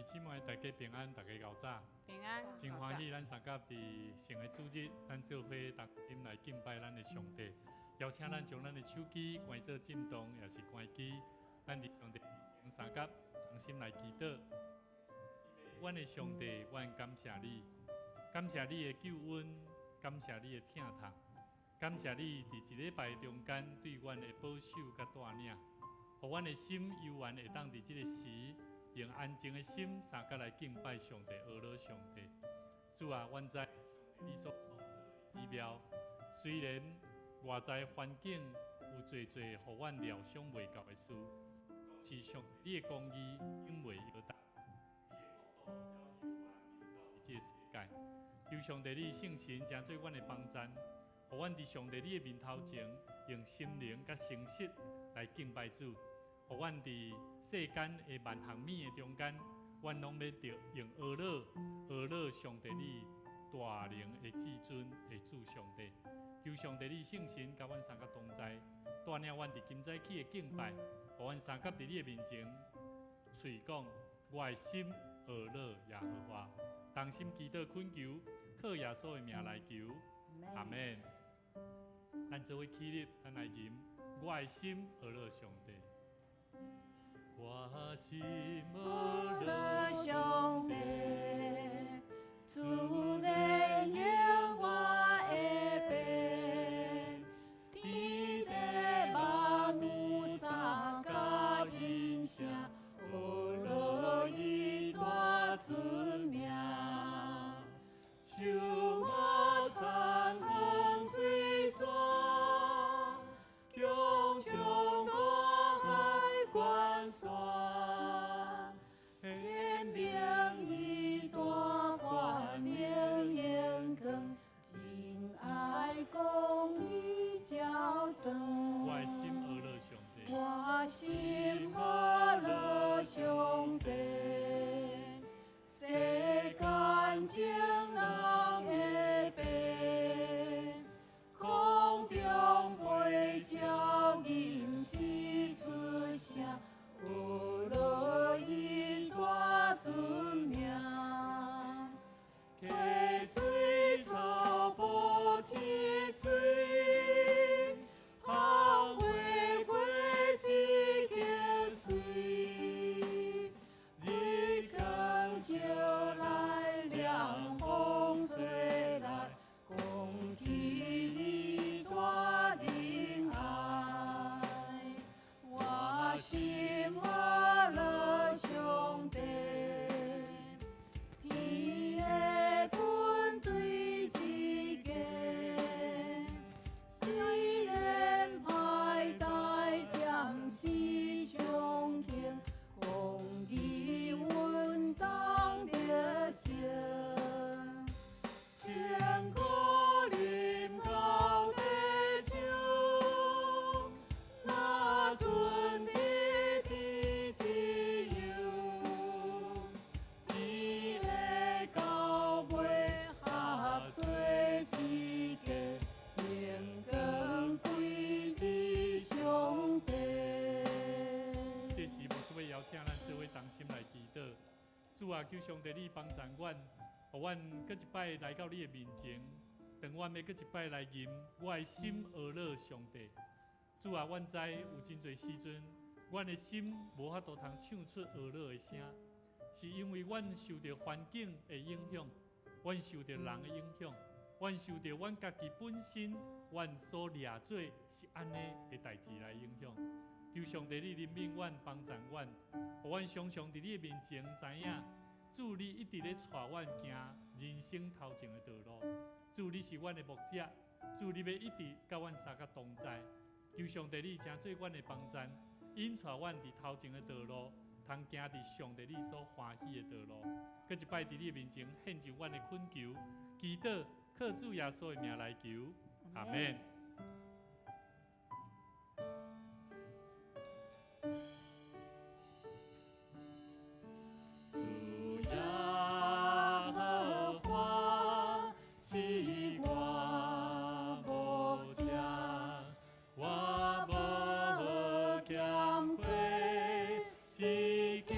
弟姊妹，大家平安，大家𠢕早。平安。真歡喜，咱相佮佇神的主日，咱做伙同心來敬拜咱的上帝。邀請咱將咱的手機關做震動，抑是關機。咱佇上帝面前相佮同心來祈禱。阮的上帝，阮感謝你，感謝你的救恩，感謝你的疼痛，感謝你佇一禮拜中間對阮的保守佮帶領，予阮的心猶原會當佇這个時，用安靜的心，相佮來敬拜上帝，阿樂上帝。主啊，阮知你所創造的奇妙，雖然外在環境有濟濟予阮料想袂到的事，是上帝你的公義永袂搖動，你的國度猶原臨到這个世界。求上帝你聖神成做阮的幫贊，予阮佇上帝你的面頭前，用心靈佮誠實來敬拜主。予阮佇世間的萬項物的中間，阮攏欲著用阿樂阿樂上帝你大能的至尊的主上帝。求上帝你聖神佮阮相佮同在，帶領阮佇今早起的敬拜，予阮相佮佇你的面前，喙講我的心阿樂耶和華，同心祈禱懇求，靠耶穌的名來求，阿門。咱做伙起立，咱來吟我的心阿樂上帝。我心阿樂上帝，主的榮我的爸，天地萬有相佮音聲，阿樂伊大尊名，樹木田園水泉，強將大海關山，天明伊大權能榮光，真愛公義照光。我的心阿樂上帝，我心阿樂上帝，世間情人的爸，空中飛鳥吟詩出聲，阿樂伊大尊名。溪水草木青翠，芳花果子結穗，日光照來，涼風吹來，講起伊大仁愛。我心阿樂上帝，天的本對一家，雖然歹代暫時相行，公義穩當得成。天國臨到地上，若准你天自由，天的到尾合做一家，榮光歸予上帝。這時，牧師欲邀請咱做伙同心來祈禱。主啊，求上帝你幫贊阮，予阮閣一擺來到你的面前。當阮欲閣一擺來吟，我的心阿樂上帝。主啊，阮知有真濟時陣，阮的心無法度通唱出阿樂的聲，是因為阮受著環境的影響，阮受著人的影響，阮受著阮家己本身，阮所掠做是按呢的代誌來影響。求上帝你憐憫阮，幫贊阮，予阮常常佇你的面前知影，主你一直咧帶阮行人生頭前的道路。主你是阮的牧者，主你欲一直佮阮相佮同在。求上帝你成做阮的幫贊，引帶阮佇頭前的道路，通行佇上帝你所歡喜的道路。閣一擺佇你的面前獻上阮的懇求，祈禱靠主耶穌的名來求，阿門。主耶和華是我牧者，我無欠過一件。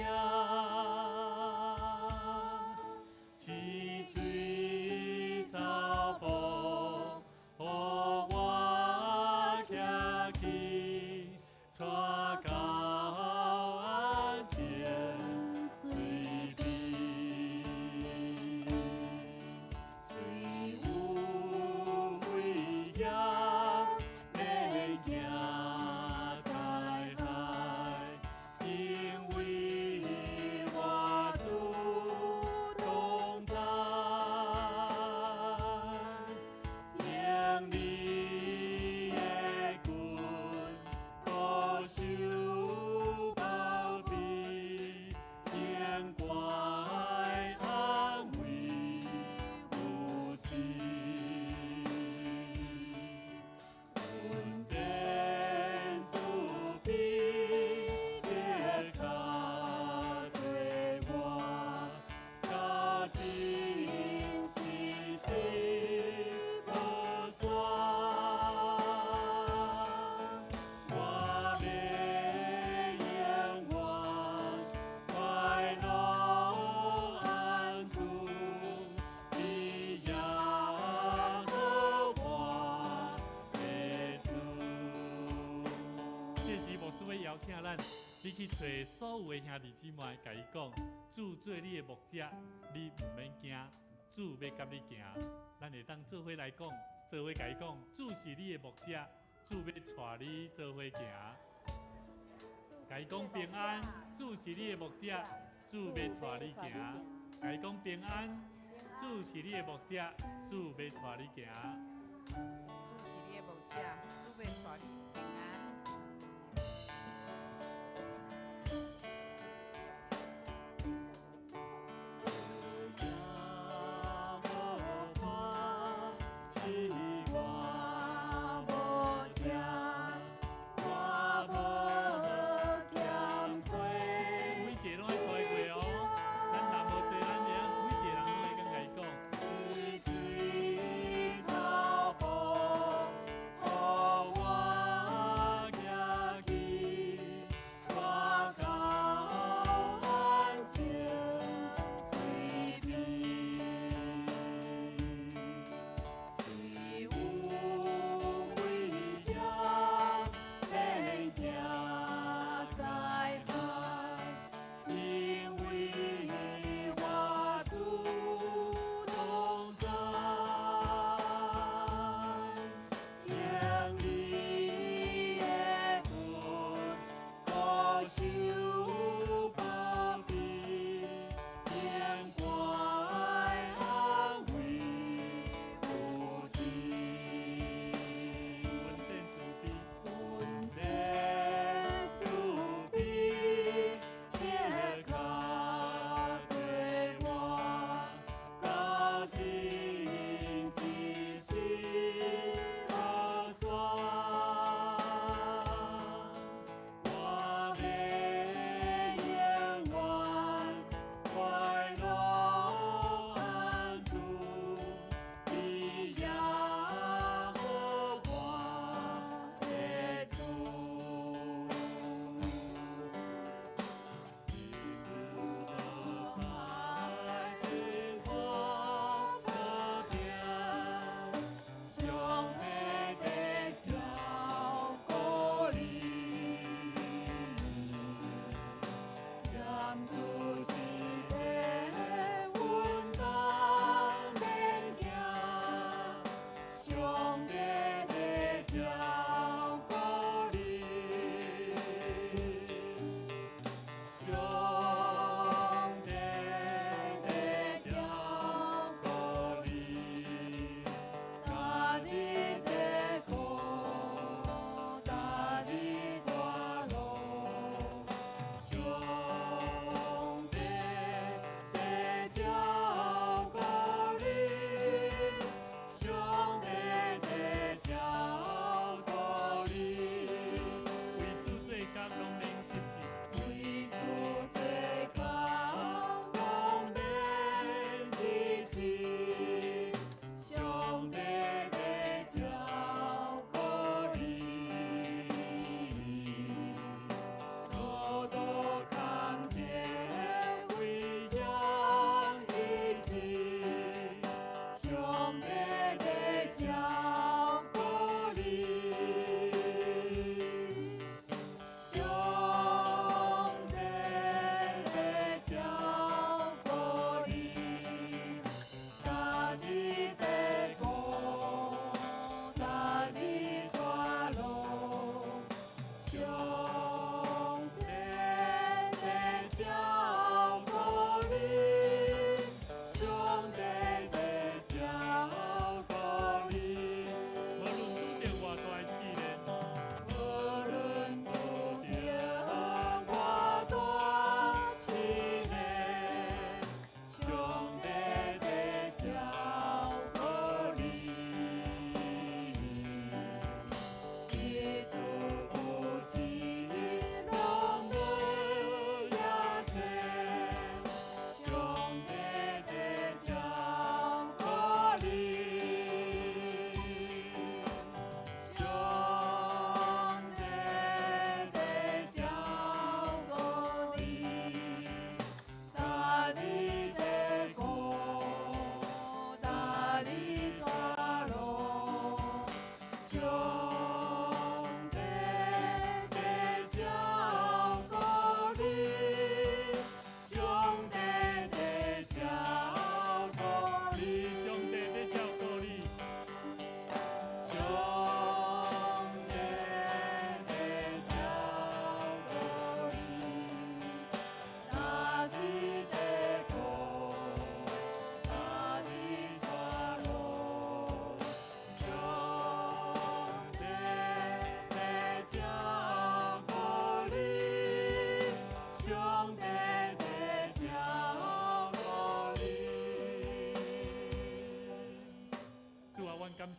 咱，你去揣所有的兄弟姊妹，共伊講，主做你的牧者，你毋免驚，主欲佮你行。咱會當做伙來講，做伙共伊講，主是你的牧者，主欲帶你做伙行。共伊講平安，主是你的牧者，主欲帶你行。共伊講平安，主是你的牧者，主欲帶你行。主是你的牧者，主欲帶你平安。是我牧者，我無欠缺。每一个攏愛揣過哦，咱人無濟，咱會曉每一個人攏會共伊講。萋萋草埔，予我行去，帶到安靜水邊。雖有危險，免驚災害，因為我主同在。用你的棍箍相保庇，免關安慰有之。恩典慈悲，恩典慈悲，必較對我，到盡一生無散。我欲永遠快樂安住，佇耶和華的厝。海的花草坪，上帝的照顧你，念主是的穩當免驚，上帝的照顧你，上帝的照顧你，逐日的顧，逐日帶路，上帝的照顧你，上帝的照顧你。為主做工攏免十字，為主做工攏免失志，上帝的照顧你，路途坎坷危險彼時，上帝的照顧你。上帝的照顧你，逐日的顧，逐日帶路，上帝的照顧你，上帝的照顧你。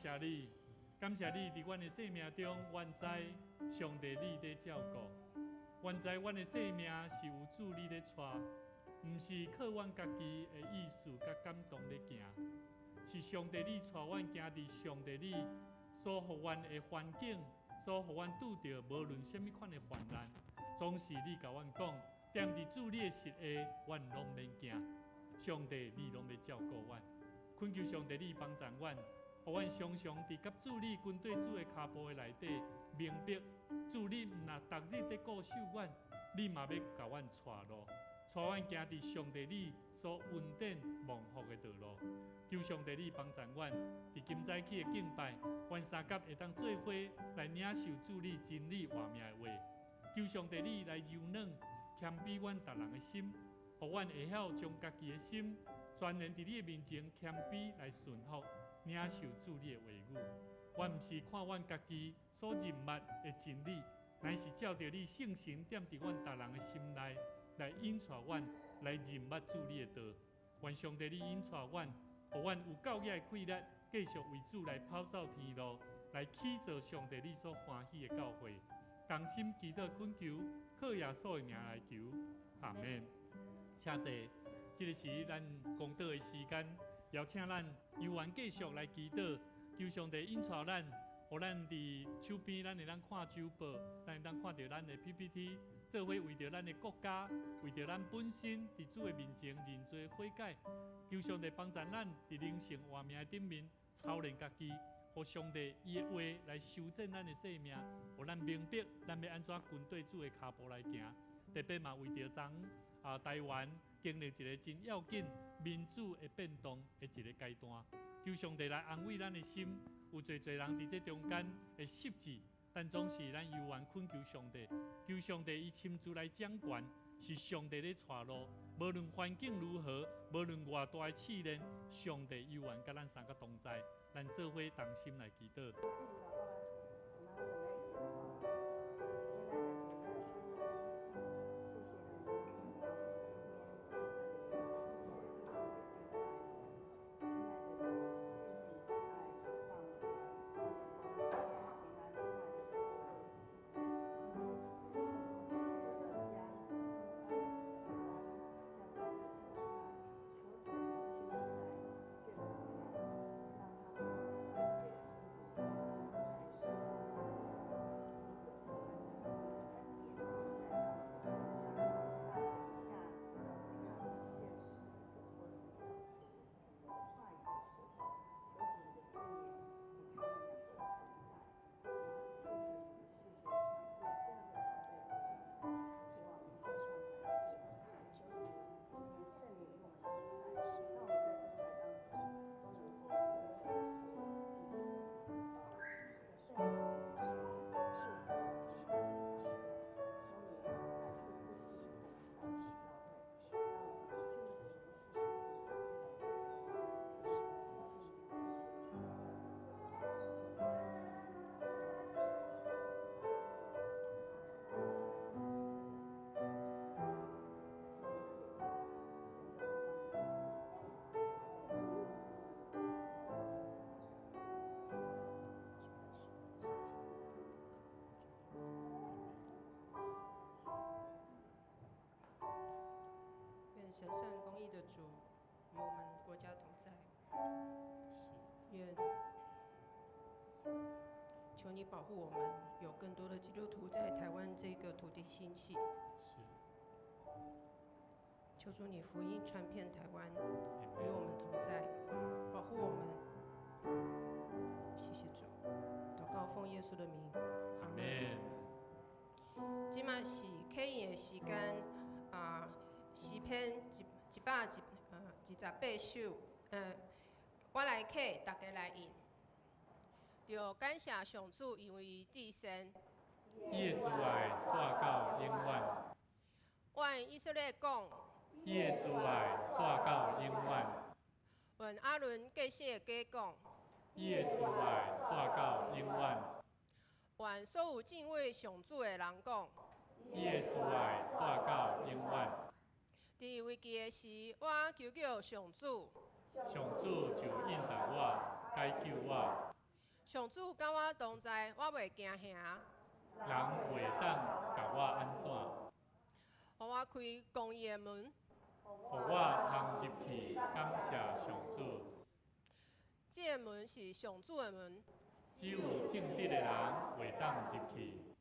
謝你，感謝你佇阮的生命中，阮知上帝你咧照顧，阮知阮的生命是有主你咧帶，毋是靠阮家己的意思佮感動咧行，是上帝你帶阮行佇上帝你所予阮的環境，所予阮拄著無論啥物款的患難，總是你共阮講，踮佇主你的實下，阮攏免驚。上帝你攏欲照顧阮，懇求上帝你幫助阮，予阮常常佇佮主你跟綴主的跤步的內底，明白主你毋若逐日佇顧守阮，你嘛欲共阮帶路，帶阮行佇上帝你所恩典蒙福的道路。求上帝你幫助阮，佇今早起的敬拜，阮三佮會當做伙來領受主你真理活命的話。求上帝你來柔軟謙卑阮逐人的心，予阮會曉將家己的心全然佇你的面前謙卑來順服，領受主你的話語。阮毋是看阮家己所認捌的真理，乃是照著你聖神踮佇阮逐人的心內來引帶阮來認捌主你的道。願上帝你引帶阮，予阮有夠額的氣力，繼續為主來跑走天路，來起造上帝你所歡喜的教會。同心祈禱懇求，靠耶穌的名來求，阿們。請坐，這个是咱公禱的時間，邀請咱猶原繼續來祈禱，求上帝引帶咱，予咱佇手邊，咱會當看周報，咱會當看著咱的 PPT，做伙為著咱的國家，為著咱本身，佇主的面前認罪悔改，求上帝幫助咱佇靈性活命的頂面操練家己，予上帝伊的話來修正咱的生命，予咱明白咱欲按怎跟綴主的跤步來行。特別嘛為著昨台灣經歷一个真要緊民主的變動的一个階段，求上帝來安慰咱的心。有濟濟人佇這中間會失志，但總是咱猶原懇求上帝，求上帝伊親自來掌權，是上帝咧帶路，無論環境如何，無論偌大的試煉，上帝猶原佮咱三個同在，咱做伙同心來祈禱。願神聖公義的主與我們國家同在。願求你保護我們，有更多的基督徒在台灣這個土地興起。求主你福音傳遍台灣，與我們同在，保護我們。謝謝主，禱告奉耶穌的名，阿們。這馬是啟應的時間啊。詩篇118首，我來啟，大家來應。著感謝上主，因為伊至善。伊的慈愛紲到永遠。願以色列講。伊的慈愛紲到永遠。願亞倫繼世加講。伊的慈愛紲到永遠。願所有敬畏上主的人講。伊的慈愛紲到永遠。佇危機的時，我求叫上主。上主就應答我，解救我。上主佮我同在，我袂驚嚇。人袂當共我按怎？予我開公義的門，予我通入去，感謝上主。這个門是上主的門。只有正直的人會當入去。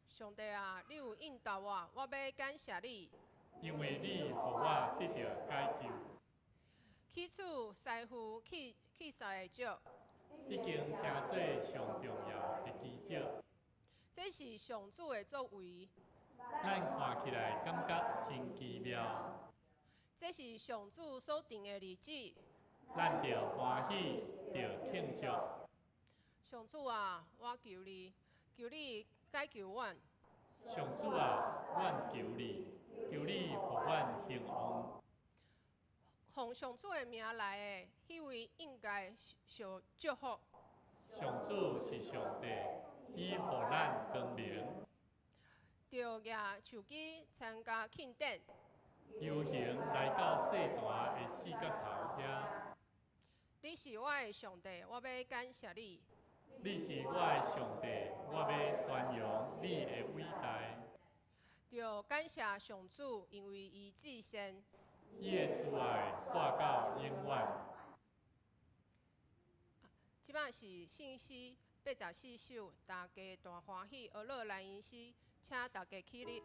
上帝啊，你有應答我，我欲感謝你。因為你予我得著解救。去除師傅去殺的石，已經成做上重要的基石。這是上主的作為。咱看起來感覺真奇妙。這是上主所定的日子。咱著歡喜，著慶祝。上主啊，我求你，求你解救阮。上主啊，阮求你，求你予阮興旺。奉上主的名來的，彼位應該受祝福。上主是上帝，伊予咱光明。著舉手機參加慶典。遊行來到祭壇的四角頭遐。你是我的上帝，我欲感謝你。你是我的上帝，我欲宣揚你的偉大。著感謝上主，因為伊至善。伊的慈愛紲到永遠。這擺是聖詩84首，大家大歡喜，學樂來吟詩，請大家起立。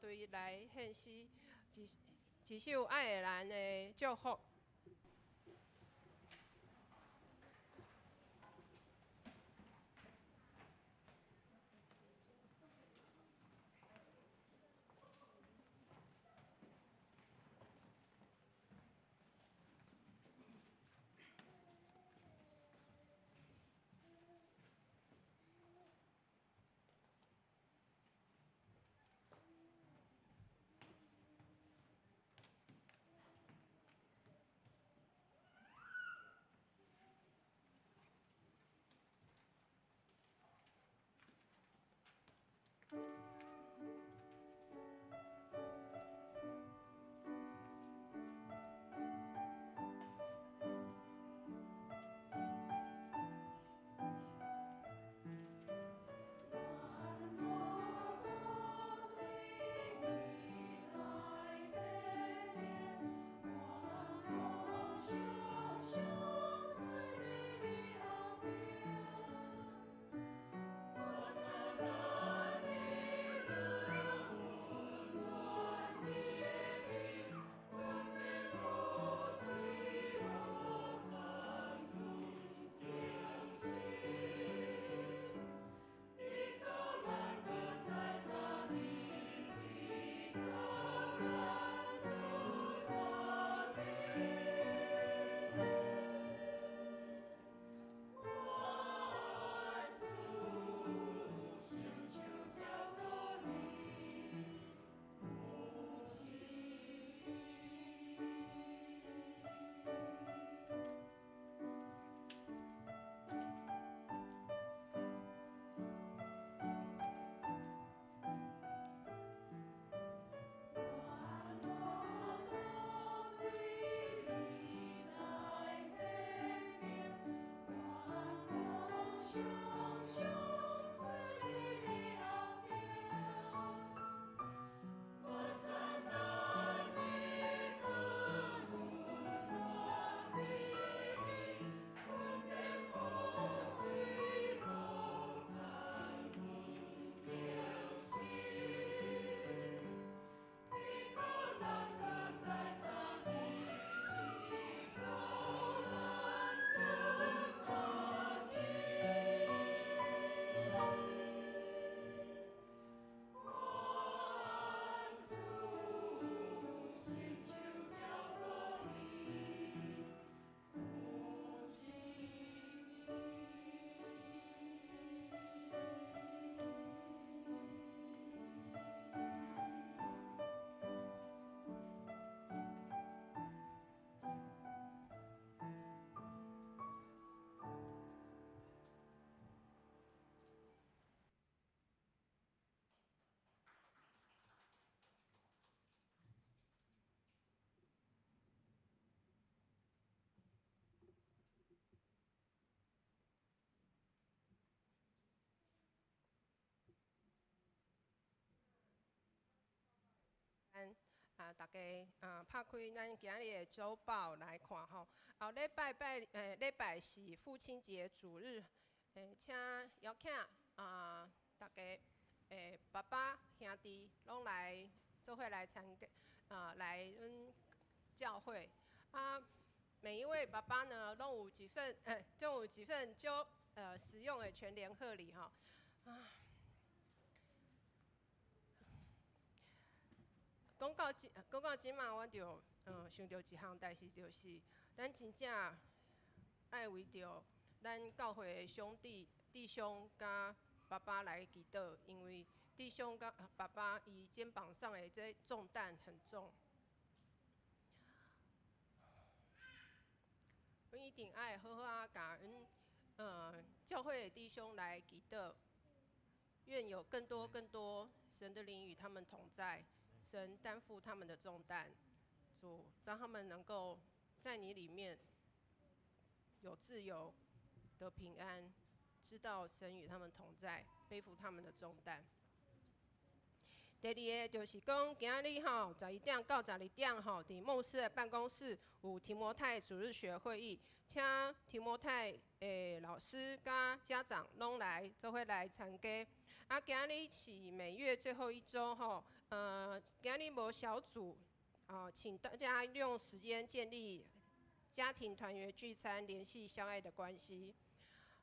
隊來獻詩一首愛爾蘭的祝福。啊，大家啊，拍开咱今日的周报来看吼。后礼拜拜，礼拜是父亲节主日，请邀请啊，大家爸爸兄弟拢来做伙来参加，啊，来阮教会。啊，每一位爸爸呢，拢有一份就实用的全联贺礼吼。啊。讲到这马，我就想到一项代志，就是咱真正爱为著咱教会的兄弟、弟兄佮爸爸来祈祷，因为弟兄佮爸爸伊肩膀上的这重担很重，阮一定爱好好仔共阮教会的弟兄来祈祷，愿有更多更多神的灵与他们同在。神担负他们的重担，主让他们能够在你里面有自由、得平安，知道神与他们同在，背负他们的重担。第二个就是讲，今日吼11点到12点吼，伫牧师的办公室有提摩太主日学会议，请提摩太的老师佮家长拢来做伙来参加。啊，今日是每月最后一周吼，今日无小组，啊，请大家用时间建立家庭团圆聚餐，联系相爱的关系。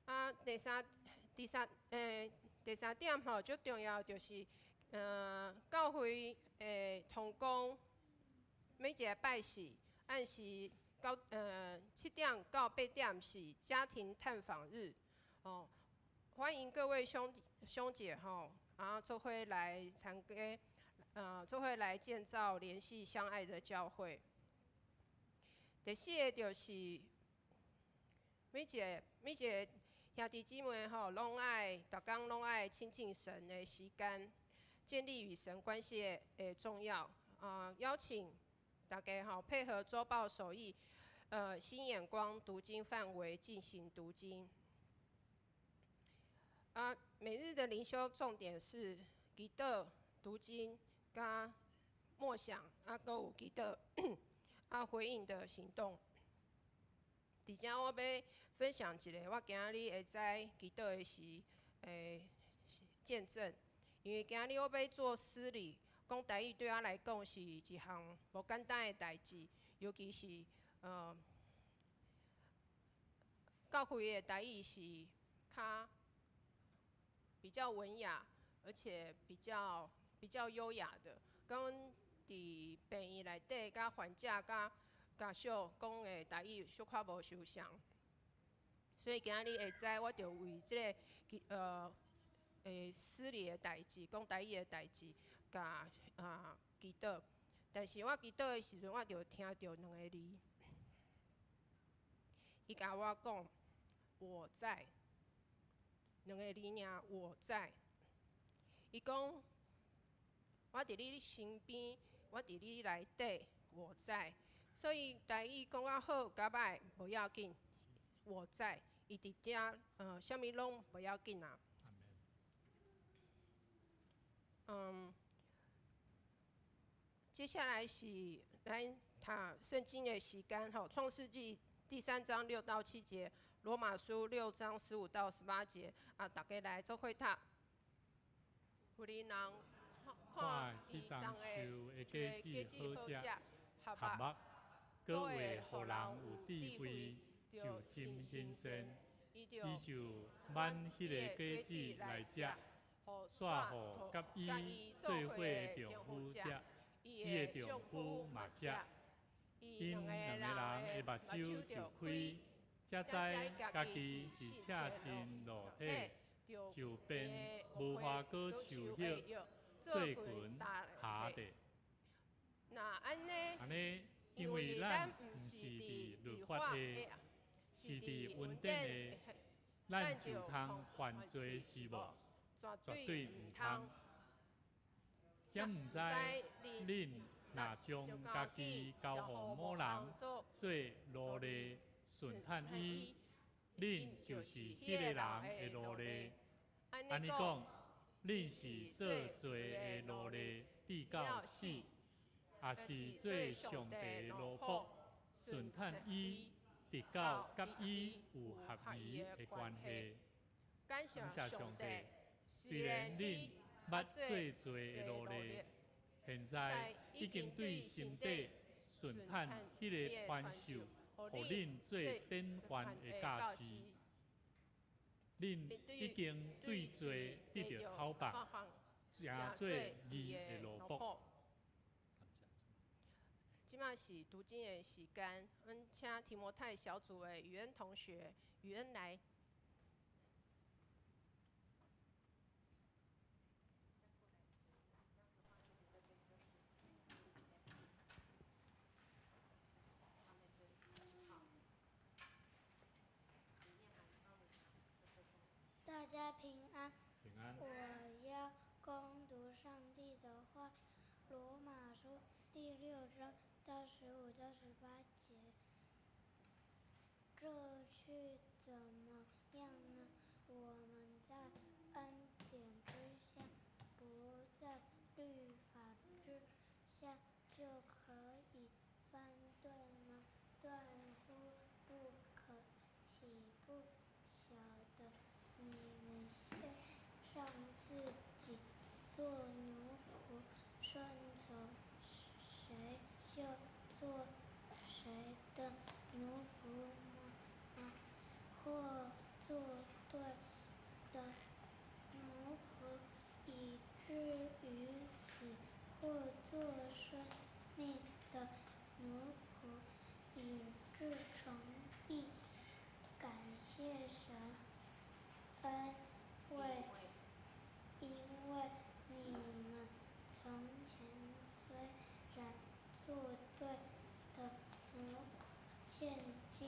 啊，第三点吼，最重要就是，教会的同工每一个拜四按时7点到8点是家庭探访日，哦，欢迎各位兄兄姐吼，啊，做伙来参加，做伙来建造联系相爱的教会。第四个就是每一个兄弟姊妹吼，拢爱，逐工拢爱亲近神的时间，建立与神关系的重要。啊，邀请大家吼配合周报手艺，新眼光读经范围进行读经。啊，每日的灵修重点是祈祷、读经、佮默想，啊，阁有祈祷，啊，回应的行动。伫遮我欲分享一个我今日会知祈祷的时，见证。因为今日我欲做司礼，讲台语对我来讲是一项无简单的代志，尤其是教会的台语是较比较文雅，而且比较优雅的。佮阮伫病院内底，佮患者、佮家属讲的台语小可无相像，所以今日会知我就为这个司礼的代志，讲台语的代志，共啊祈祷。但是我祈祷的时阵，我就听著两个字，伊共我讲，我在。两个字尔，我在。伊讲，我伫你身边，我伫你内底，我在。所以台语讲较好，较䆀无要紧，我在，伊佇遮，啥物攏無要緊啊。接下來是咱讀聖經的時間吼，《創世紀》第三章6到7節，《羅馬書》6章15到18節，啊，大家來做伙讀。婦人看彼樟樹的果子好食，合目，閣會予人有智慧，就真新鮮。伊就挽彼个果子來食，煞予佮伊做伙的丈夫食，伊的丈夫嘛食。𪜶兩个人的目睭就開，才知家己是赤身露體，就編無花果樹葉做裙襇著。按呢，因為咱毋是佇律法下，是佇恩典下，咱就通犯罪是無？絕對毋通。敢毋知恁若將家己交予某人做奴隸，順趁伊，恁就是彼个人的奴隸。按呢講，恁是做罪的奴隸，直到死，抑是做上帝的奴僕，順趁伊，直到佮伊有合宜的關係。感謝上帝，雖然恁捌做罪的奴隸，現在已經對心底順趁彼个傳授，予恁做典範的教示。恁已經對罪得著討放，成做義的奴僕。這馬是讀經的時間，阮請提摩太小組的宇恩同學，宇恩來。大家平安。平安。我要恭讀上帝的話，《羅馬書》第六章到15到18節。這去怎麼樣呢？我們在恩典之下，不在律法之下，就可以犯罪嗎？斷乎不可！豈不曉得你們獻上自己做奴僕，順從誰就做誰的奴僕嗎？或做罪的奴僕，以至於死；或做生命的奴僕，以致成義。感謝神，因為你們從前雖然做罪的奴僕，現今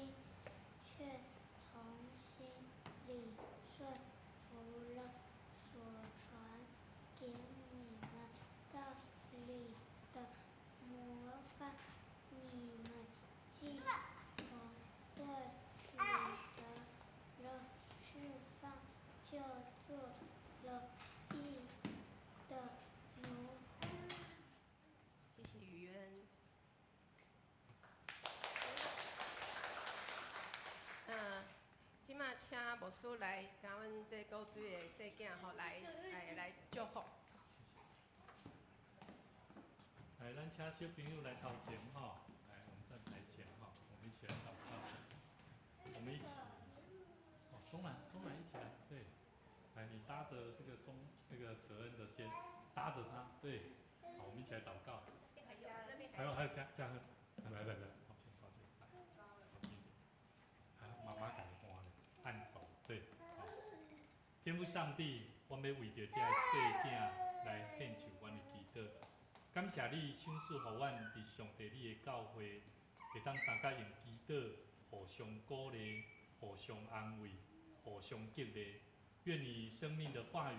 卻從心裡順服了所傳給你們道理的模範。你們既從罪裡得了釋放，就做了義的奴僕。謝謝宇恩。這馬請牧師來，共阮這古水的細囝吼來來祝福。來，咱請小朋友來頭前吼，來，我們站台前吼，我們一起來禱告，我們一起，哦，東南，東南一起來，對，來，你搭着這個中那個澤恩的肩，搭着他，對，好，我們一起來禱告。還有還有嘉嘉亨，來來來，抱歉抱歉，來，好，媽媽共伊換咧，按手，對，好，天父上帝，我欲為著這个細囝來獻上阮的祈禱，感謝你賞賜予阮佇上帝你的教會，會當相佮用祈禱互相鼓勵、互相安慰、互相激勵。願你生命的話語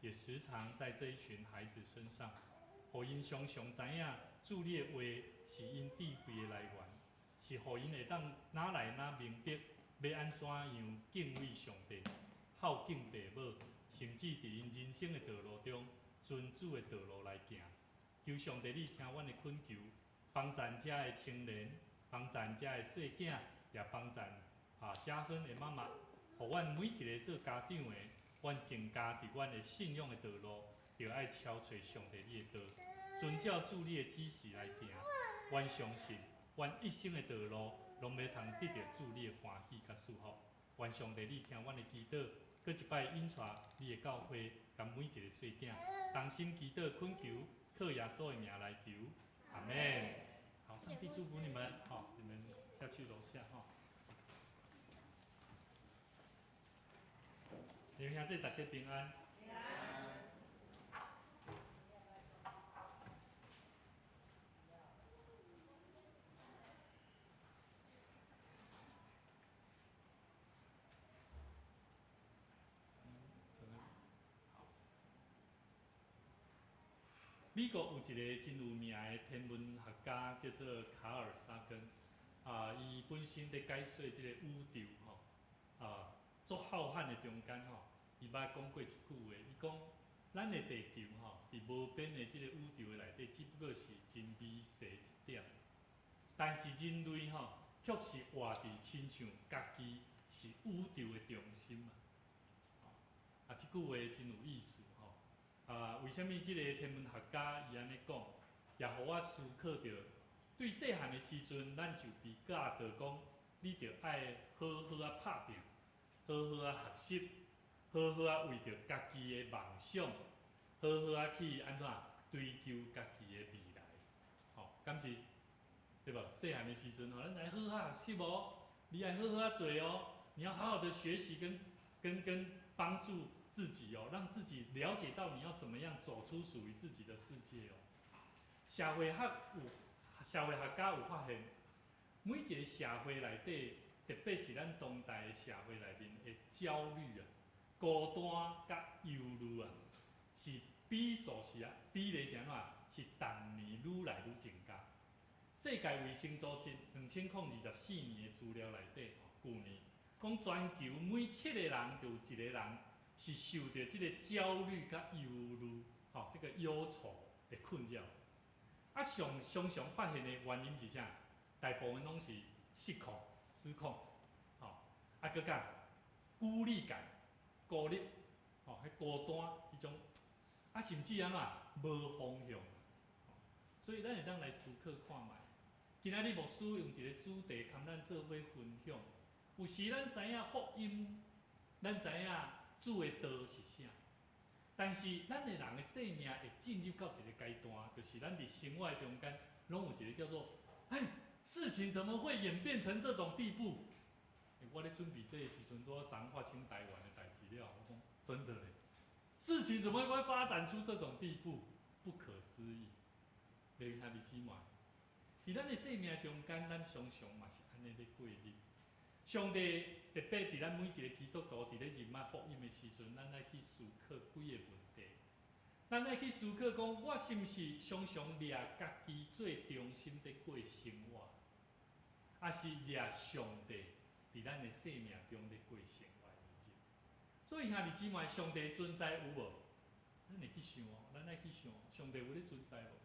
也時常在這一群孩子身上，予𪜶常常知影主你的話是𪜶智慧的來源，是予𪜶會當哪來哪明白欲按怎樣敬畏上帝、孝敬父母，甚至佇𪜶人生的道路中，遵主的道路來行。求上帝你聽阮的懇求，幫贊遮的青年，幫贊遮的細囝，也幫贊啊嘉芬的媽媽，予阮每一个做家長的，阮更加佇阮的信仰的道路，著愛朝揣上帝你的道，遵照主你的指示來行。阮相信，阮一生的道路，攏欲通得著主你的歡喜佮祝福。願上帝你聽阮的祈禱，閣一擺引帶你的教會，佮每一個細囝，同心祈禱懇求，靠耶穌的名來求，阿們。好，上帝祝福你們，好，你們下去樓下哈。你們兄弟大家平安。美國有一个真有名的天文學家，叫做卡爾薩根。啊，伊本身佇解說這个宇宙吼，啊，足浩瀚的中間吼，伊捌講過一句話，伊講咱的地球吼，佇無邊的這个宇宙的內底，只不過是真微細一點。但是人類吼，卻是活佇親像家己是宇宙的中心啊！啊，這句話真有意思吼。啊，為啥物這個天文學家伊按呢講，也予我思考著，對細漢的時陣，咱就被教導講，你著愛好好仔拍拚，好好仔學習，好好仔為著家己的夢想，好好仔去按怎追求家己的未來，吼，敢是？對無？細漢的時陣吼，咱來好好學習哦，你愛好好仔做哦，你要好好的學習跟跟跟幫助自己哦，讓自己了解到你要怎麼樣走出屬於自己的世界哦。社會學有社會學家有發現，每一个社會內底，特別是咱當代的社會內面的焦慮啊、孤單佮憂慮啊，是比數是啊，比例是按怎？是逐年愈來愈增加。世界衛生組織2024年的資料內底，吼，舊年講全球每七个人就有一個人是受著這个焦慮佮憂慮，吼，這個憂愁的困擾。啊，上常常發現的原因是啥？大部分攏是失控、失控，吼，啊，閣加孤立感、孤立，吼，彼孤單彼種，啊，甚至按怎無方向。所以咱會當來思考看覓。今仔日牧師用一个主題，共咱做伙分享。有時咱知影福音，咱知影主的道是啥，但是咱的人的生命會進入到一个階段，就是咱佇生活中間，攏有一个叫做，哎，事情怎麼會演變成這種地步？欸，我咧準備這个時陣，拄仔昨發生台灣的代誌了，我講真的咧，事情怎麼會發展出這種地步？不可思議。弟兄姊妹，佇咱的生命中間，咱常常嘛是按呢咧過日。上帝特別佇咱每一个基督徒佇咧認捌福音的時陣，咱愛去思考幾个問題。咱愛去思考講，我是毋是常常掠家己做中心佇過生活，抑是掠上帝佇咱的生命中咧過生活的日子？所以兄弟姊妹，上帝存在有無？咱會去想哦，咱愛去想，上帝有咧存在無？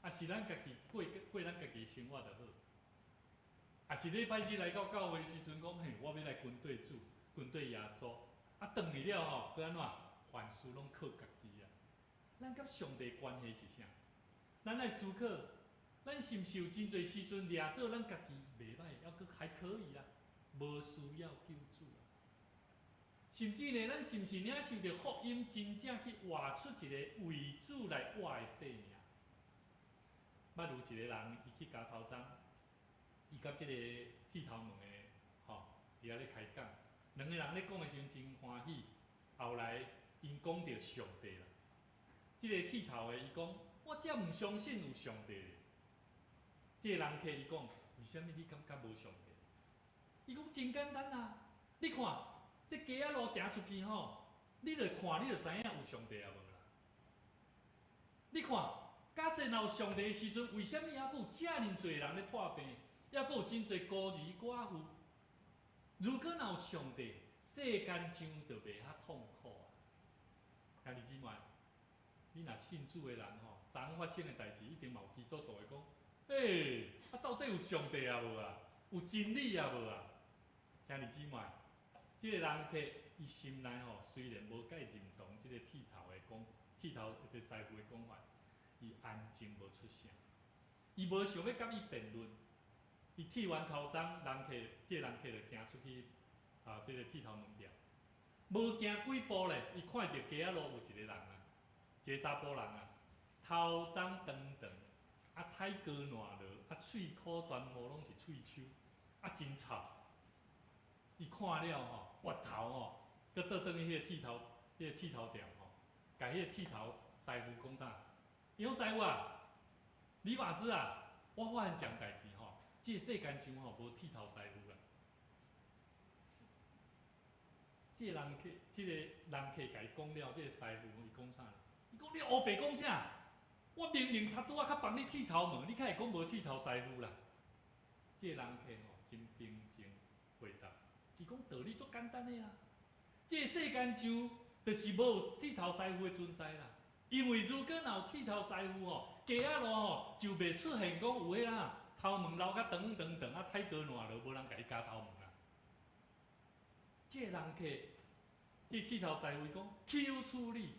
抑是咱家己過過咱家己生活就好。抑是禮拜日來到教會時陣，講嘿，我欲來跟綴主，跟綴耶穌。啊，轉去了吼，閣按怎？凡事攏靠家己啊。咱佮上帝關係是啥？咱愛思考，咱是毋是有真濟時陣掠做咱家己袂䆀，猶閣還可以啦，無需要救主啊。甚至呢，咱是毋是領受著福音，真正去活出一个為主來活的生命？捌有一个人，伊去鉸頭鬃，伊佮這个剃頭毛的吼，佇遐咧開講，兩个人咧講的時陣真歡喜。後來𪜶講著上帝啦，這个剃頭的伊講，我才毋相信有上帝咧。這个人客伊講，為啥物你感覺無上帝？伊講真簡單啊，你看這街仔路行出去吼，你著看，你就知影有上帝抑無啦。你看，假設若有上帝的時陣，為啥物猶閣有遮爾濟人咧破病，猶閣有真濟孤兒寡婦？如果若有上帝，世間上就袂遐痛苦啊。兄弟姊妹，你若信主的人吼，昨昏發生的代誌，一定嘛有基督徒會講：欸，啊到底有上帝抑無啊？有真理抑無啊？兄弟姊妹，這個人客伊心內吼，雖然無佮認同這個剃頭的講，剃頭這個師傅的講法，伊安靜無出聲，伊無想欲佮伊辯論。伊剃完頭鬃，人客這個人客就行出去啊，這個剃頭毛店，無行幾步咧，伊看著街仔路有一個人啊，一個查埔人啊，頭鬃長長，啊太高爛落，啊喙箍全部攏是喙鬚，啊真臭。伊看了吼，回頭吼，閣倒轉去彼個剃頭，彼個剃頭店吼，共彼個剃頭師傅講啥？伊講師傅啊，理髮師啊，我發現一項代誌吼，這個世間上吼無剃頭師傅啦。這個人客，這個人客共伊講了，這個師傅伊講啥？伊講你烏白講啥？我明明頭拄仔較幫你剃頭毛，你較會講無剃頭師傅啦？這個人客吼真平靜回答，伊講道理足簡單的啊，這個世間上就是無剃頭師傅的存在啦。因為如果若有剃頭師傅吼，街仔路吼就袂出現講有彼啊頭毛留較長長長啊，太高爛落，無人共伊鉸頭毛啦。這個人客，這個剃頭師傅伊講，豈有此理！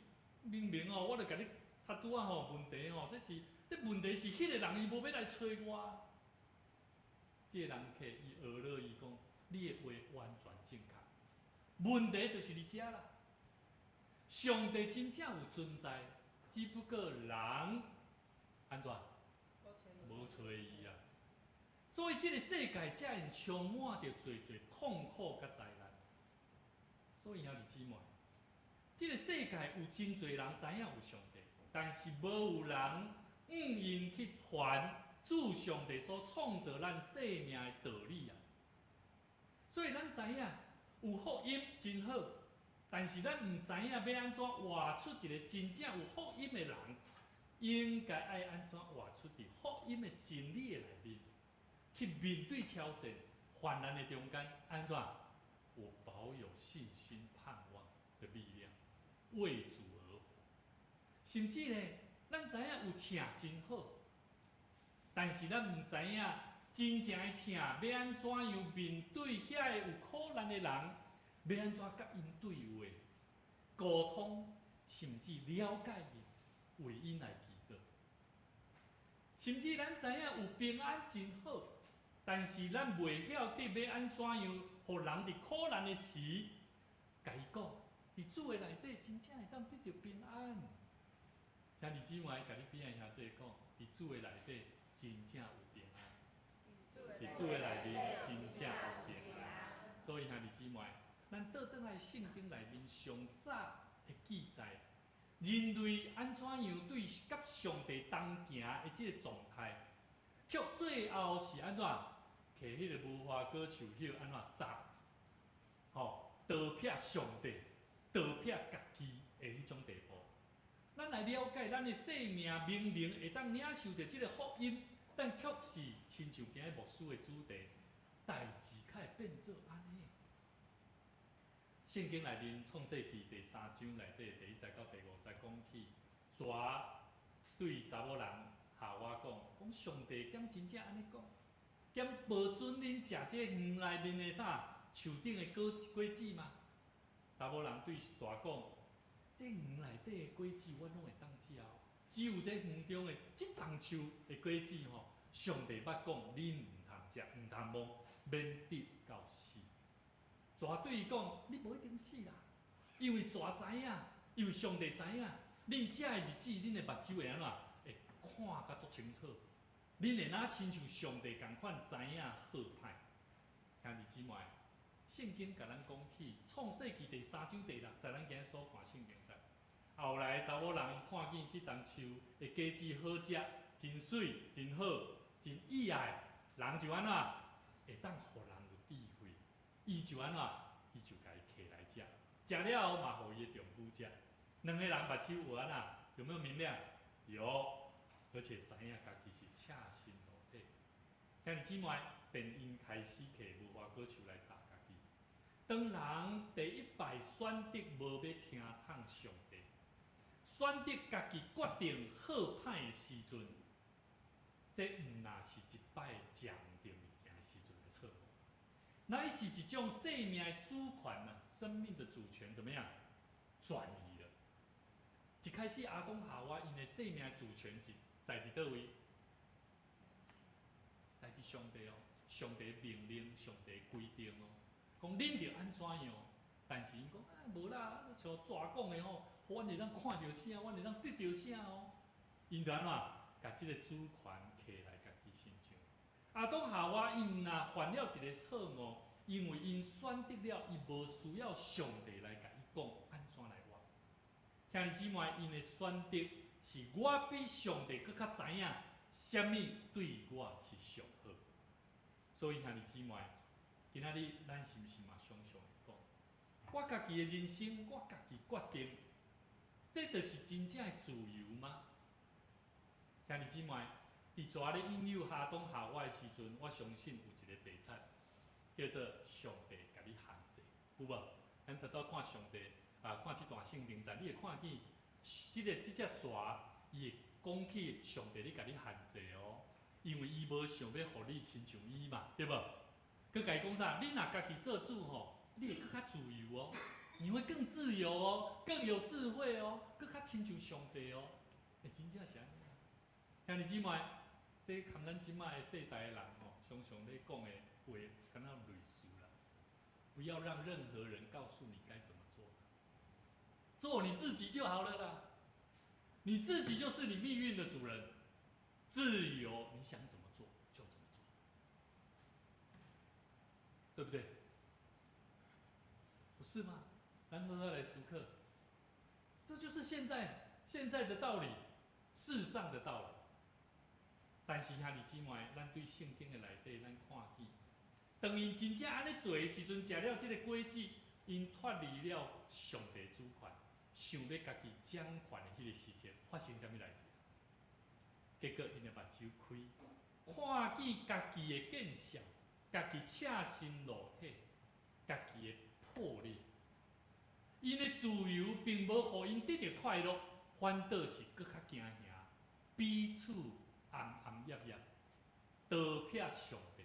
明明吼，我著共你頭拄仔吼問題吼，這是這問題是彼個人伊無欲來揣我。這個人客伊學了伊講，你的話完全正確，問題就是佇遮啦。上帝真正有存在，只不過人按怎無揣伊啊。所以這個世界才會充滿著濟濟痛苦佮災難。所以兄弟姊妹，這個世界有真濟人知影有上帝，但是無有人向𪜶去傳主上帝所創造咱生命的道理啊。所以咱知影有福音真好，但是咱毋知影欲按怎活出一個真正有福音的人，應該愛按怎活出佇福音的真理的內面，去面對挑戰、患難的中間，按怎有保有信心、盼望的力量，為主而活。甚至咧，咱知影有疼真好，但是咱毋知影真正的疼欲按怎樣面對遐个有苦難的人，欲按怎佮𪜶對話、溝通，甚至了解𪜶，為𪜶來祈禱。甚至咱知影有平安真好，但是咱袂曉得欲按怎樣，予人佇苦難的時，共伊講，佇主的內底真正會當得著平安。兄弟姊妹，共你邊仔兄弟講，佇主的內底真正有平安。佇主的內面真正有平安。所以兄弟姊妹，咱倒轉來聖經內面上早的記載，人類按怎樣對佮上帝同行的這個狀態，卻最後是按怎？摕彼個無花果樹葉按怎紮？吼，逃避上帝，逃避家己的彼種地步。咱來了解，咱的生命明明會當領受著這個福音，但卻是親像今日牧師的主題，代誌較會變做按呢。聖經內面創世記第三章內底第一節到第五節講起，蛇對查某人夏娃講，講上帝敢真正按呢講？敢無准恁食這園內面的啥樹頂的果果子嗎？查某人對蛇講，這園內底的果子阮攏會當食哦，只有這園中的這叢樹的果子吼，上帝捌講恁毋通食，毋通摸，免得到死。蛇對伊講：你無一定死啦，因為蛇知影，因為上帝知影，恁食的日子，恁的目睭會按怎？會看甲足清楚，恁會若親像上帝仝款知影好歹。兄弟姊妹，聖經共咱講起，創世記第三章第六節，咱今日所看聖經節。後來查某人伊看見這叢樹的果子好食，真媠，真好，真意愛，人就按怎？會當予人有智慧。伊就按怎？伊就共伊摕來食，食了後嘛，予伊的丈夫食。兩个人目睭有按怎？有沒有明亮？有，而且知影家己是赤身露體。兄弟姊妹，便𪜶開始摕無花果樹來紮家己。當人第一擺選擇無欲聽從上帝，選擇家己決定好歹的時陣，這毋若是一擺食毋著物件的時陣的錯誤，乃是一種生命的主權啊，生命的主權怎麼樣轉移了？一開始亞當夏娃𪜶的生命的主權是在佇佗位？在佇上帝哦，上帝命令，上帝規定哦，講恁著按怎樣？但是𪜶講啊，無啦，像蛇講的吼，予阮會當看著啥，阮會當得著啥哦？𪜶就按怎？共這个主權揢來家己身上。亞當夏娃𪜶若犯了一个錯誤，因為𪜶選擇了，伊無需要上帝來共伊講按怎來活。兄弟姊妹，𪜶的選擇是我比上帝閣較知影，啥物對我是上好。所以兄弟姊妹，今仔日咱是毋是嘛常常會講，我家己的人生，我家己決定，這就是真正的自由嗎？兄弟姊妹，佇蛇咧引誘亞當夏娃的時陣，我相信有一个白賊，叫做上帝共你限制，有無？咱拄拄看上帝啊，看這段聖經節，你會看見這个這隻蛇，伊會講起上帝咧共你限制哦，因為伊無想欲予你親像伊嘛，對無？閣共伊講啥？你若家己做主吼，你會閣較自由哦，你會更自由哦，更有智慧哦，閣較親像上帝哦。欸，真正是按呢。兄弟姊妹，這含咱這擺的世代的人吼，常常咧講的話，敢若類似啦。不要讓任何人告訴你該怎麼做，做你自己就好了啦。你自己就是你命運的主人，自由，你想怎麼做就怎麼做，對不對？不是嗎？咱好好來思考，這就是現在的道理，世上的道理。但是兄弟姊妹，咱對聖經的內底，咱看見，當𪜶真正按呢做的時陣，食了這个果子，𪜶脫離了上帝主權，想欲家己掌權的彼个時刻，發生啥物代誌？結果𪜶的目睭開，看見家己的見笑，家己赤身露體，家己的破裂。𪜶的自由並無予𪜶得著快樂，反倒是閣較驚嚇，彼此暗暗曄曄，逃避上帝。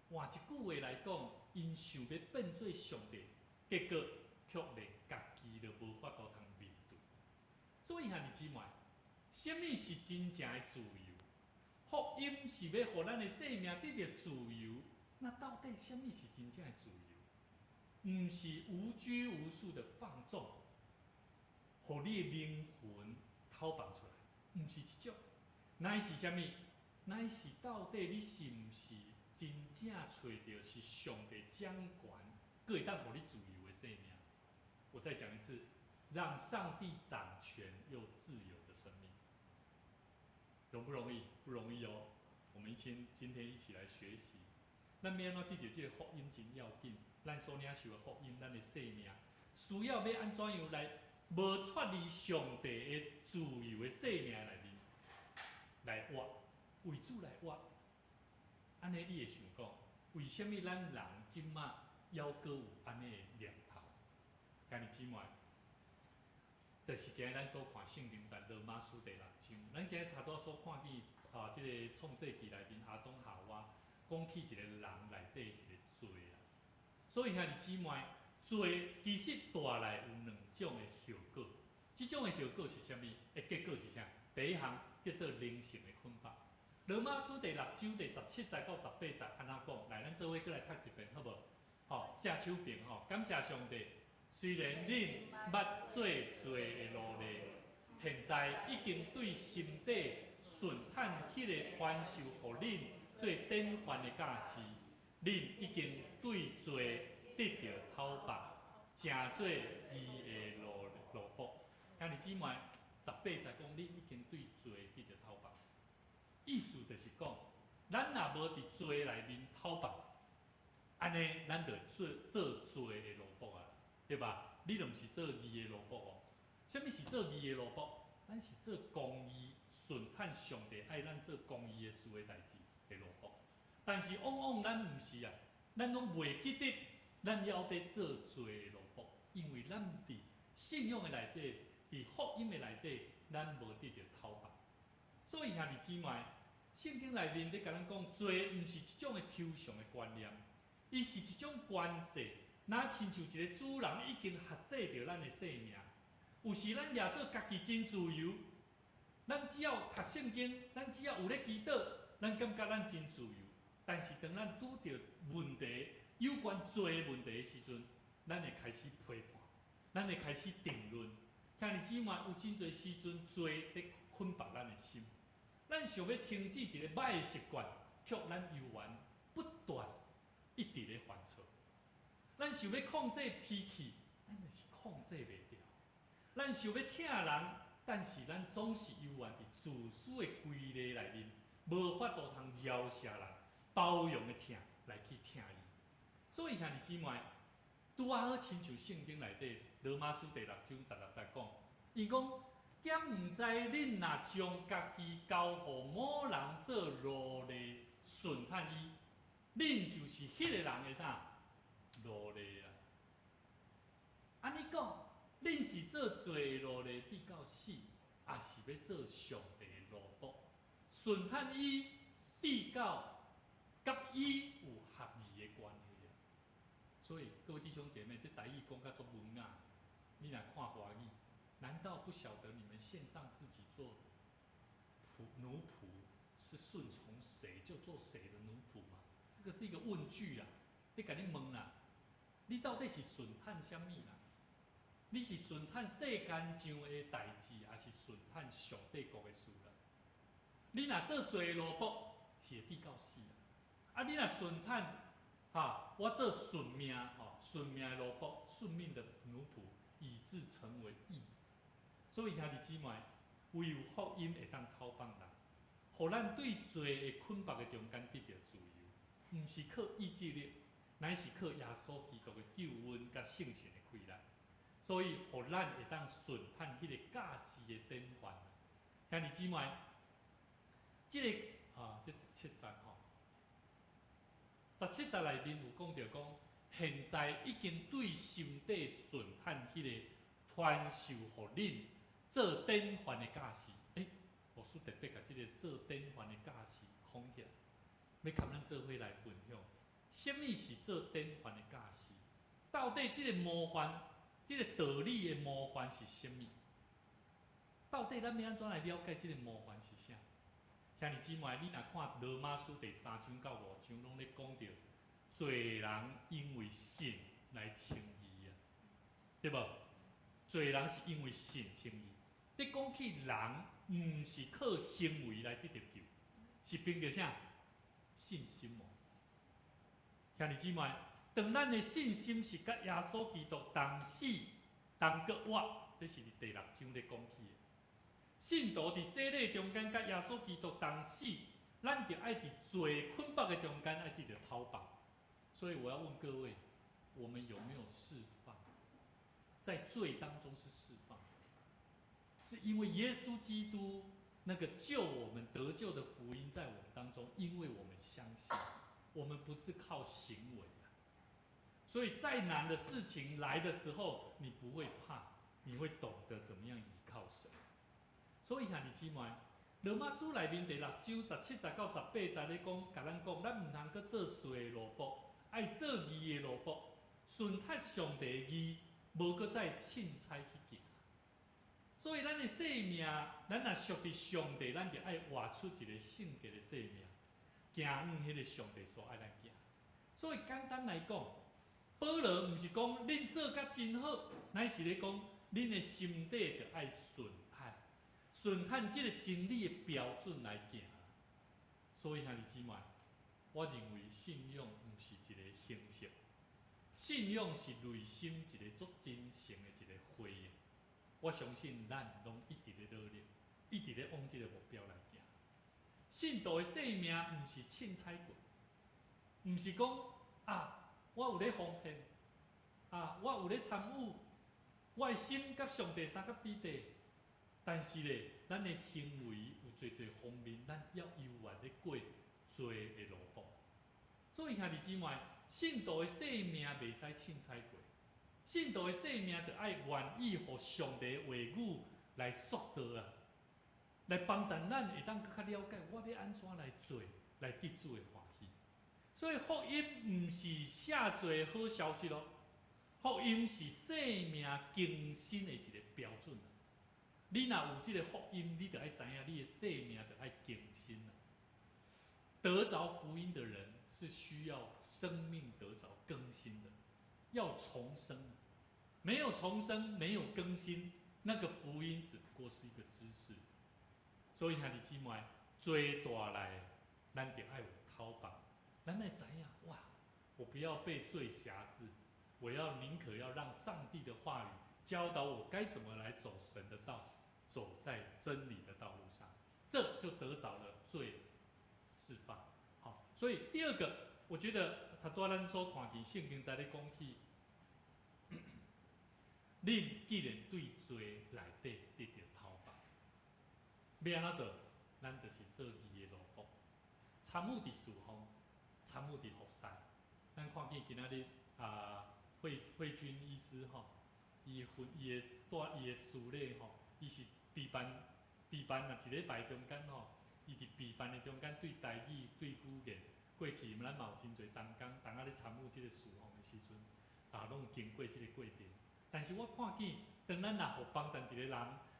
換一句話來講，𪜶想欲變做上帝，結果卻連家己都無法度通面對。所以兄弟姊妹，啥物是真正的自由？福音是欲予咱的生命得著自由，那到底啥物是真正的自由？毋是無拘無束的放縱，予你的靈魂透放出來，毋是這種，乃是啥物？乃是到底你是毋是真正揣著是上帝掌權，閣會當予你自由的生命？我再講一次，讓上帝掌權又自由的生命，容不容易？不容易哦。我們一起今天一起來學習。咱欲按怎得著這个福音真要緊，咱所領受的福音，咱的生命需要欲按怎樣來無脫離上帝的自由的生命內面來活，為主來活。按呢，你會想講，為啥物咱人這馬猶閣有按呢的念頭？兄弟姊妹，就是今日咱所看聖經在羅馬書第六章，咱今日頭拄所看見啊，這个創世記內面亞當夏娃講起一個人內底一個罪啦。所以兄弟姊妹，罪其實帶來有兩種的後果，這種的後果是啥物？的結果是啥？第一項叫做靈性的捆綁。羅馬書第六章第17節到18節按怎講？來，咱做伙閣來讀一遍，好無？吼，正手爿吼，感謝上帝。雖然恁捌做罪的奴隸，現在已經對心底順趁彼个傳授予恁做典範的教示，恁已經對罪得著討放，成做義的奴僕。兄弟姊妹，18節講恁已經對罪得著討放，意思就是講，咱若無佇罪內面討放，按呢，咱就做罪的奴僕啊，對吧？你就毋是做義的奴僕哦。啥物是做義的奴僕？咱是做公義、順趁上帝愛咱做公義的事的代誌的奴僕。但是往往咱毋是啊，咱攏袂記得咱猶佇做罪的奴僕，因為咱佇信仰的內底，佇福音的內底，咱無得著討放。所以兄弟姊妹，聖經內面咧共咱講，罪毋是一種的抽象的觀念，伊是一種關係，若親像一個主人已經轄制著咱的生命。有時咱也做家己真自由，咱只要讀聖經，咱只要有咧祈禱，咱感覺咱真自由。但是當咱拄著問題，有關罪的問題的時陣，咱會開始批判，咱會開始定論。兄弟姊妹，有真濟時陣罪咧捆綁咱的心，咱想欲停止一个䆀的習慣，卻咱猶原不斷一直咧犯錯。咱想欲控制脾氣，咱就是控制袂牢。咱想欲疼人，但是咱總是猶原佇自私的規例內面，無法度通饒恕人，包容的疼來去疼伊。所以兄弟姊妹，拄仔好親像聖經內底羅馬書第六章十六節講，伊講：敢毋知恁若將家己交予某人做奴隸，順趁伊，恁就是彼个人的啥？奴隸啊！按呢講，恁是做罪奴隸直到死，抑是欲做上帝的奴僕？順趁伊直到佮伊有合意的關係啊！所以各位弟兄姐妹，這台語講甲足文雅，你若看華語，難道不曉得你們獻上自己做僕奴僕，是順從誰就做誰的奴僕嗎？這個是一個問句啊！咧共你問啦，你到底是順趁啥物啦？你是順趁世間上的代誌，抑是順趁上帝國的事啦？你若做罪奴僕，是會直到死啊！啊，你若順趁哈，我做順命吼，順命的奴僕，順命的奴僕，以致成為義。所以兄弟姊妹，唯有福音會當討放人，予咱對罪的捆綁的中間得著自由，毋是靠意志力，乃是靠耶穌基督的救恩佮聖神的氣力。所以，予咱會當順趁彼个教示的典範。兄弟姊妹，這个啊，這十七節吼，十七節內面有講著講，現在已經對心底順趁彼个傳授予恁做典範的教示。欸，牧師特別共這个做典範的教示講起來，欲共咱做伙來分享。啥物是做典範的教示？到底這個模範，這个道理的模範是啥物？到底咱欲按怎來了解這个模範是啥？兄弟姊妹，你若看羅馬書第三章到五章，攏咧講著罪人因為信來稱義啊，對無？罪人是因為信稱義。你講起人，毋是靠行為來得著救，是憑著啥？信心哦。兄弟姊妹，當咱的信心是佮耶穌基督同死同閣活，這是佇第六章咧講起的。信徒佇洗禮中間佮耶穌基督同死，咱就愛佇罪捆綁的中間愛得著討放。所以我要問各位，我們有沒有釋放？在罪當中是釋放，是因為耶穌基督那個救我們得救的福音在我們當中，因為我們相信，我們不是靠行為啊。所以再難的事情來的時候，你不會怕，你會懂得怎麼樣依靠神。所以兄弟姊妹，羅馬書內面第六章十七節到十八節咧講，共咱講，咱毋通閣做罪的奴僕，愛做義的奴僕，順服上帝的義，無閣再凊彩去行。所以咱的生命，咱若屬佇上帝，咱就愛活出一个聖潔的生命，行往彼个上帝所愛咱行。所以簡單來講，保羅毋是講恁做甲真好，乃是咧講恁的心底著愛順趁，順趁這个真理的標準來行。所以兄弟姊妹，我認為信仰毋是一个形式，信仰是內心一个足真誠的一个回應。我相信咱攏一直咧努力，一直咧往這个目標來行。信徒的生命毋是凊彩過，毋是講啊，我有咧奉獻，啊，我有咧參與，我的心佮上帝相佮比地，但是咧，咱的行為有濟濟方面，咱猶猶原咧過罪的奴僕。所以兄弟姊妹，信徒的生命袂使凊彩過，信徒的生命著愛願意予上帝話語來塑造啊，來幫助咱會當閣較了解我欲按怎來做，來得主的歡喜。所以福音毋是寫做好消息咯，福音是生命更新的一个標準。你若有這个福音，你著愛知影，你的生命著愛更新啦。得著福音的人是需要生命得著更新的，要重生。沒有重生，沒有更新，那個福音只不過是一個知識。所以兄弟姊妹，罪帶來，咱著愛有討放，咱愛知影，哇！我不要被罪轄制，我要寧可要讓上帝的話語教導我該怎麼來走神的道，走在真理的道路上，這就得著了罪釋放。好，所以第二個，我覺得頭拄仔咱所看見聖經在咧講起，恁既然對罪內底得著討放，欲按怎做？咱就是做義的奴僕，參與佇事奉，參與佇服侍。咱看見今仔日啊，慧慧君醫師吼，伊分伊的帶伊的事例吼，伊是陪伴陪伴啊，一禮拜中間吼，伊佇陪伴的中間對台語對語言，過去咱嘛有真濟同工同仔咧參與這个事奉的時陣，啊，攏有經過這个過程。但是我看見，當咱若予幫贊一个人，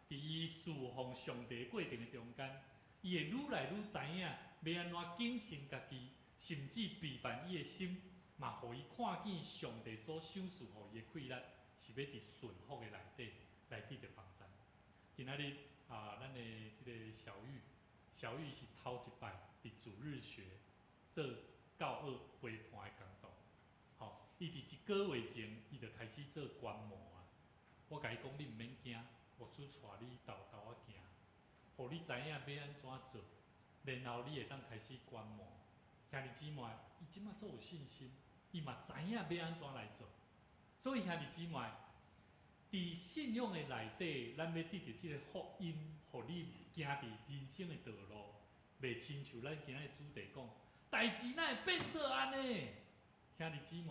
佇伊事奉上帝過程的中間，伊會愈來愈知影欲按怎謹慎家己，甚至陪伴伊的心，嘛予伊看見上帝所賞賜予伊的氣力，是欲佇順服的內底來得著幫贊。今仔日啊，咱的這个小玉，小玉是頭一擺佇主日學做教學陪伴的工作。吼，伊佇一個月前，伊就開始做觀摩啊。我共伊講，你毋免驚，牧師帶你沓沓仔行，予你知影欲按怎做，然後你會當開始觀摩。兄弟姊妹，伊這馬足有信心，伊嘛知影欲按怎來做。所以兄弟姊妹，佇信仰的內底，咱欲得著這个福音，予你行佇人生的道路，袂親像咱今仔日主題講，代誌哪會變做按呢？兄弟姊妹，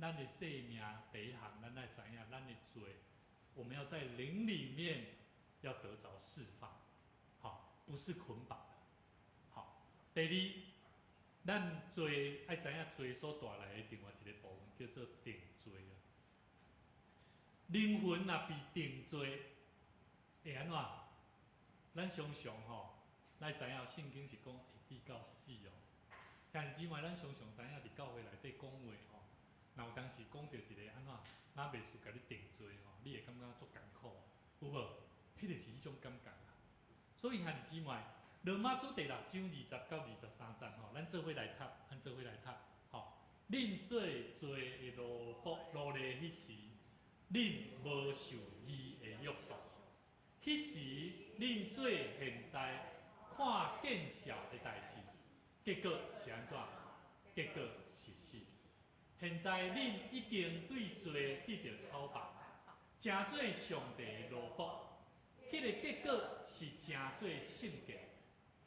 咱的生命第一項，咱愛知影，咱的罪，我們要在靈裡面要得著釋放，好，不是捆綁的。好，第二，咱罪愛知影罪所帶來的另外一個部分叫做定罪啊。靈魂若被定罪，會按怎？咱常常吼，咱知影聖經是講會至到死哦。兄弟姊妹，咱常常知影佇教會內底講話吼，若有當時講著一个按怎，若袂輸共你定罪吼，你會感覺足艱苦，有無？彼个是彼種感覺啊。所以兄弟姊妹，羅馬書第六章20到23節吼，咱做伙來讀，咱做伙來讀，吼。恁做罪的奴僕奴隸彼時，恁無受義的約束。彼時恁做現在看見笑的代誌，結果是按怎？結果是死。現在恁已經對罪得著討放，成做上帝的奴僕。彼个結果是成做聖潔，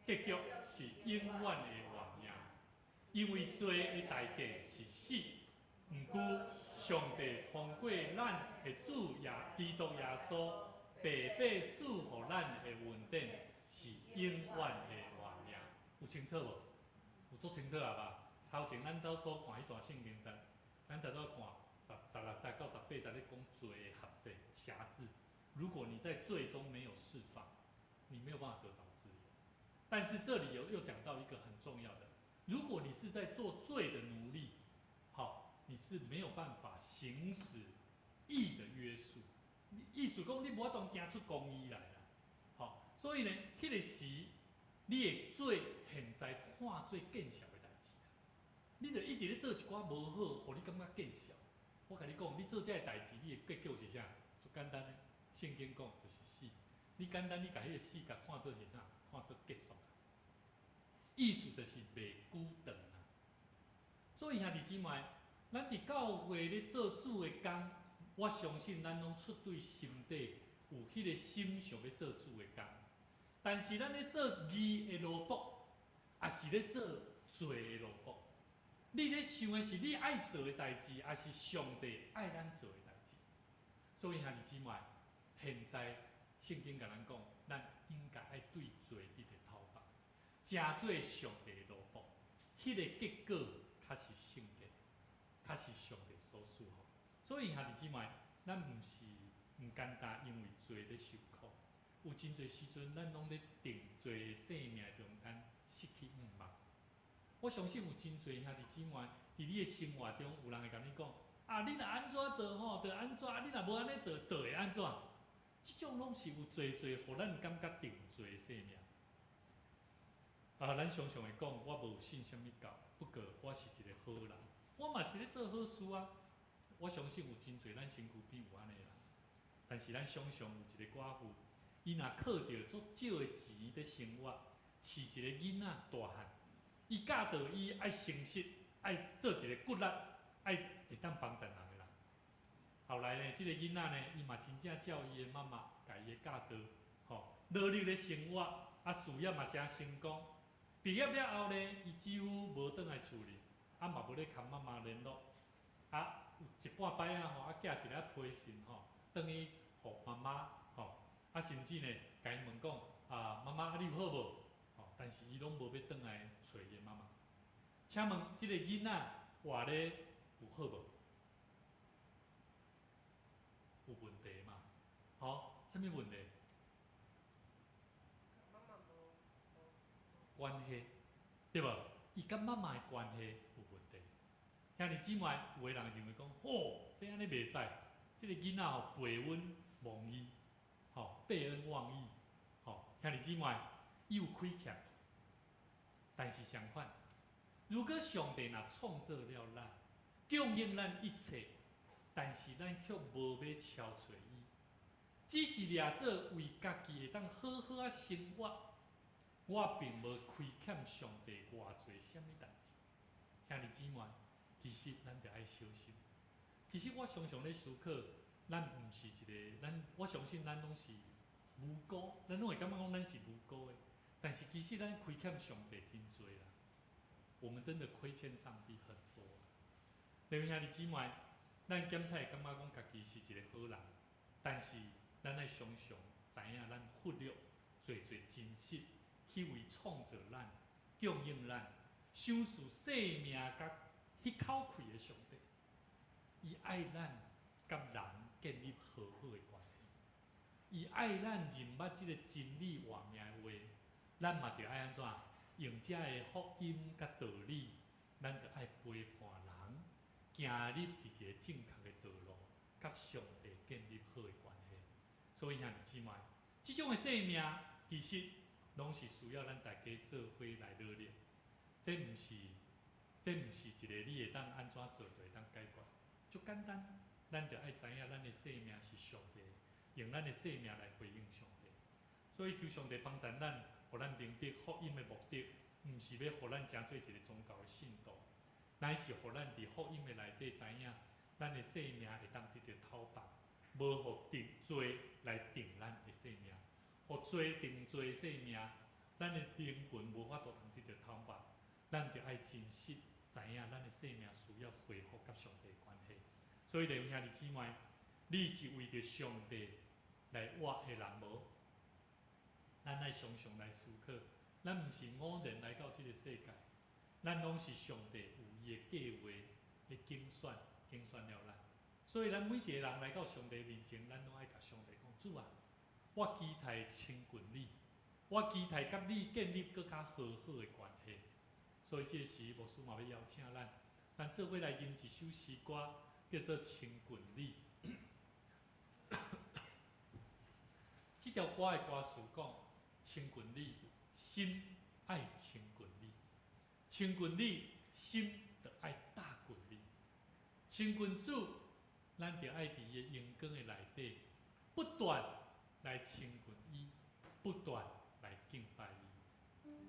結局是永遠的活命。因為罪的代價是死，毋過上帝通過咱的主耶基督耶穌白白賜予咱的恩典，是永遠的活命。有清楚無？有足清楚啊吧？頭前咱兜所看彼段聖經節，咱頭拄看16節到18節咧講罪的轄制、轄制。如果你在罪中沒有釋放，你沒有辦法得著自由。但是這裡又講到一個很重要的，如果你是在做罪的奴隸，好，你是沒有辦法行使義的約束。意思講你無法度行出公義來啦。好，所以呢，彼个時你會做現在看做見笑的代誌。你著一直咧做一寡無好，予你感覺見笑。我共你講，你做這个代誌，你的結局是啥？足簡單的，聖經講就是死。你簡單，你共彼个死共看做是啥？看做結束。意思就是袂久長啊。所以兄弟姊妹，咱佇教會咧做主的工，我相信咱攏出對心底有彼个心想欲做主的工。但是咱咧做義的奴僕，抑是咧做罪的奴僕？你咧想的是你愛做的代誌，抑是上帝愛咱做的代誌？所以兄弟姊妹，現在聖經共咱講，咱應該愛對罪得著討伐，成做上帝的奴僕，彼個結果較是聖潔，較是上帝所賜予。所以兄弟姊妹，咱毋是毋簡單，因為罪咧受苦。有真濟時陣，咱攏咧定罪的生命中間失去向望。我相信有真濟兄弟姊妹，佇你的生活中，有人會共你講：啊，你若按怎做吼，就按怎；啊，你若無按呢做，就會按怎。這種攏是有濟濟，予咱感覺定罪的生命。啊，咱常常會講，我無信啥物教，不過我是一個好人，我嘛是咧做好事啊。我相信有真濟咱身軀邊有按呢的人，但是咱想像有一個寡婦，伊若靠著足少的錢佇生活，飼一個囡仔大漢，伊教導伊愛誠實，愛做一個骨力，愛會當幫助人的人。後來呢，這個囡仔呢，伊嘛真正照伊的媽媽共伊的教導，吼，努力咧生活，啊，事業嘛誠成功。畢業了後呢，伊幾乎無轉來厝裡，啊嘛無咧共媽媽聯絡，啊，有一半擺仔吼，啊寄一个批信吼，轉去予媽媽吼，啊甚至呢，共伊問講，啊媽媽啊你有好無？吼，但是伊攏無欲轉來揣伊的媽媽。請問這個囡仔活咧有好無？有問題嘛？吼，啥物問題？關係對無？伊佮媽媽的關係有問題。兄弟姊妹，有的人認為講，吼，這按呢袂使，這個囡仔吼背恩忘義，吼背恩忘義，吼兄弟姊妹，伊有虧欠，但是相反，如果上帝若創造了咱，供應咱一切，但是咱卻無欲超揣伊，只是掠做為家己會當好好仔生活。我並無虧欠上帝偌濟啥物代誌，兄弟姊妹，其實咱著愛小心。其實我常常咧思考，咱毋是一個，咱我相信咱攏是無辜，咱攏會感覺講咱是無辜的。但是其實咱虧欠上帝真濟啦，我們真的虧欠上帝很多。各位兄弟姊妹，咱檢查會感覺講家己是一個好人，但是咱愛常常知影，咱忽略濟濟真實。彼位創造咱、供應咱、賞賜生命佮彼口氣的上帝，伊愛咱佮人建立和好的關係，伊愛咱認捌這個真理活命的話，咱嘛著愛按怎用這个福音佮道理，咱著愛陪伴人，行入佇一個正確的道路，佮上帝建立好的關係。所以兄弟姊妹，這種的生命其實攏是需要咱大家做伙來努力。這毋是一個你會當按怎做就會當解決，足簡單。咱著愛知影，咱的生命是上帝，用咱的生命來回應上帝。所以求上帝幫助咱，予咱明白福音的目的，毋是欲予咱成做一個宗教的信徒，乃是予咱佇福音的內底知影，咱的生命會當得著討伐，無予定罪來定咱的生命，予罪定罪的生命，咱的靈魂無法度通得著討伐。咱著愛真實知影，咱的生命需要恢復佮上帝的關係。所以，弟兄兄弟姊妹，你是為著上帝來活的人無？咱愛常常來思考，咱毋是偶然來到這個世界，咱攏是上帝有伊的計劃的揀選，揀選了咱。所以，咱每一個人來到上帝面前，咱攏愛共上帝講：主啊，我期待親近你，我期待佮你建立閣較和好的關係。所以，這時牧師嘛欲邀請咱，咱做伙來吟一首詩歌，叫做《親近你》。這條歌的歌詞講：親近你，心愛親近你；親近你，心就愛貼近你。親近主，咱就愛佇伊的榮光的內底，不斷來親近伊，不斷來敬拜伊。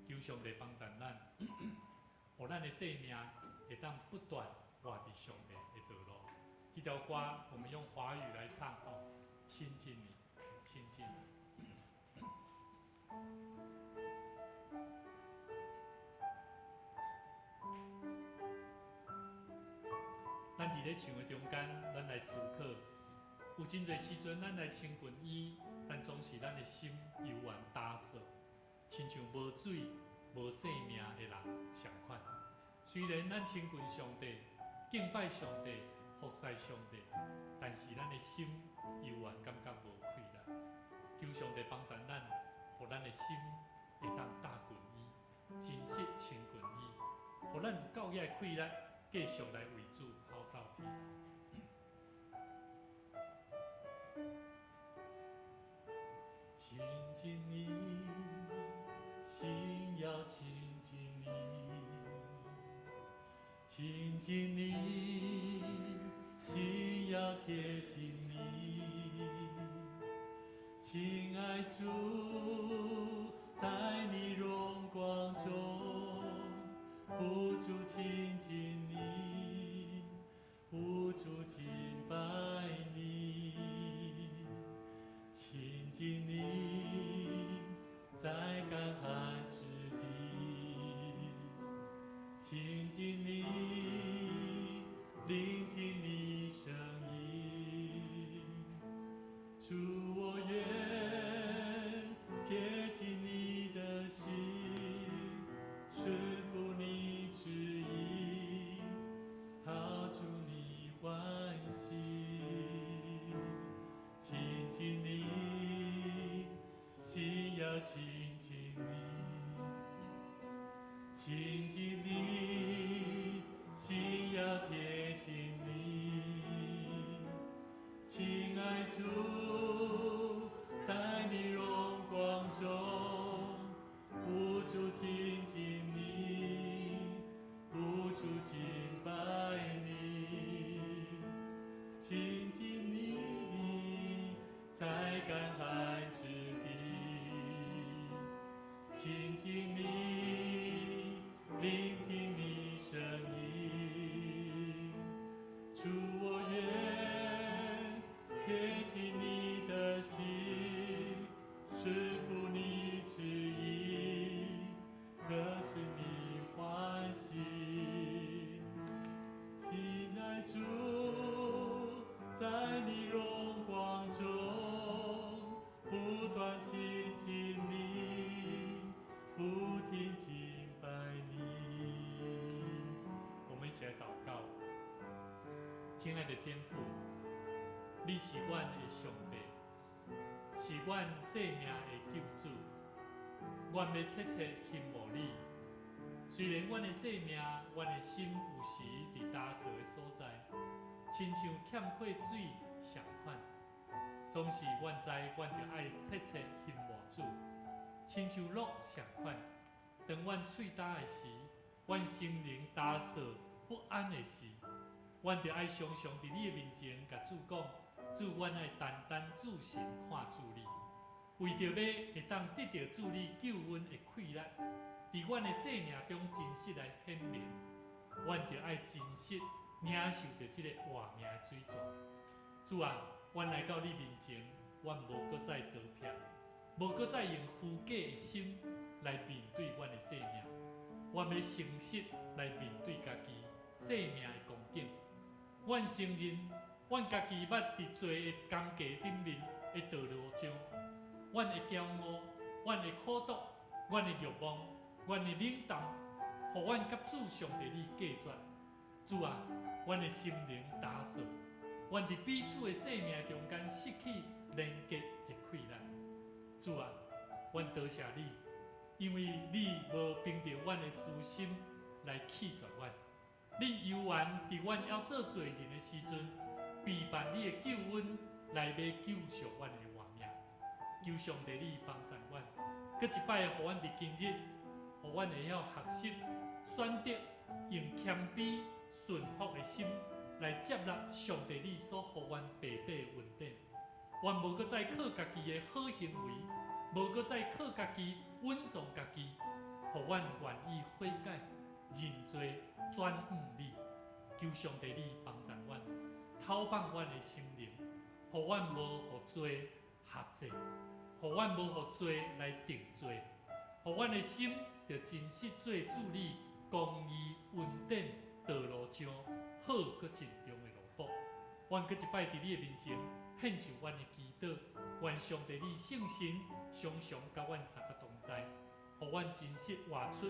求上帝幫助咱，予咱的生命會當不斷活佇上帝的道路。這條歌我們用華語來唱哦，親近你，親近你。伫咧唱的中間，咱來思考，有真濟時陣，咱來親近伊，但總是咱的心猶原焦燥，親像無水、無生命的人相款。雖然咱親近上帝、敬拜上帝、服侍上帝，但是咱的心猶原感覺無氣力。求上帝幫助咱，予咱的心會當貼近伊，真實親近伊，予咱有夠額的氣力，繼續來為主跑走去。親近你，心要親近你，親近你，心要貼近你，親愛主，在你榮光中，不住親近你，不住敬拜你，親近你，在乾旱之地，親近你，聆聽你聲音，主我願貼近你的心，順服你旨意，討主你歡心，親近你，心要親近你，親近你，心要貼近你，親愛主，在你榮光中，不住親近你，不住敬拜你，親近你，在乾旱之地，親近你，聆聽你聲音，主我願貼近你的心，順服你旨意，可使你歡喜。親愛主，在你榮光中，不斷親近你，不停敬拜你。我們一起來禱告，親愛的天父，你是阮的上帝，是阮生命的救主，阮欲切切欣慕你。雖然阮的生命、阮的心有時佇焦燥的所在，親像欠缺水相款，總是阮知，阮著愛切切欣慕主，親像鹿相款。當阮喙焦的時，阮心靈焦燥不安的時，阮著愛常常佇你的面前，共主講：主，阮愛單單注神看主你，為著欲會當得著主你救恩的氣力，佇阮的生命中真實來顯明，阮著愛真實領受著這個活命的水泉。主啊，阮來到你面前，阮無閣再逃避，無閣再用虛假的心來面對阮的生命，阮欲誠實來面對家己生命的光景。阮承認，阮家己捌佇罪的工價頂面的道路上，阮的驕傲，阮的苦毒，阮的欲望，阮的冷淡，予阮佮主上帝你隔絕。主啊，阮的心靈焦燥，阮佇彼此的生命中間失去連結的氣力。主啊，阮多謝你，因為你無憑著阮的私心來棄絕阮，你猶原佇阮猶做罪人的時陣，備辦你的救恩來欲救贖阮的活命。求上帝你幫助阮，閣一擺予阮佇今日，予阮會曉學習選擇用謙卑順服的心來接納上帝你所予阮白白的恩典。阮無閣再靠家己的好行為，無閣再靠家己穩重家己，予阮願意悔改、認罪、轉向你。求上帝你幫助阮，透放阮的心靈，予阮無予罪轄制，予阮無予罪來定罪，予阮的心著真實做主你公義恩典道道路上好閣慎重的路卜。阮閣一擺佇你的面前獻上阮的祈禱，願上帝你聖神常常佮阮三个同在，予阮真實活出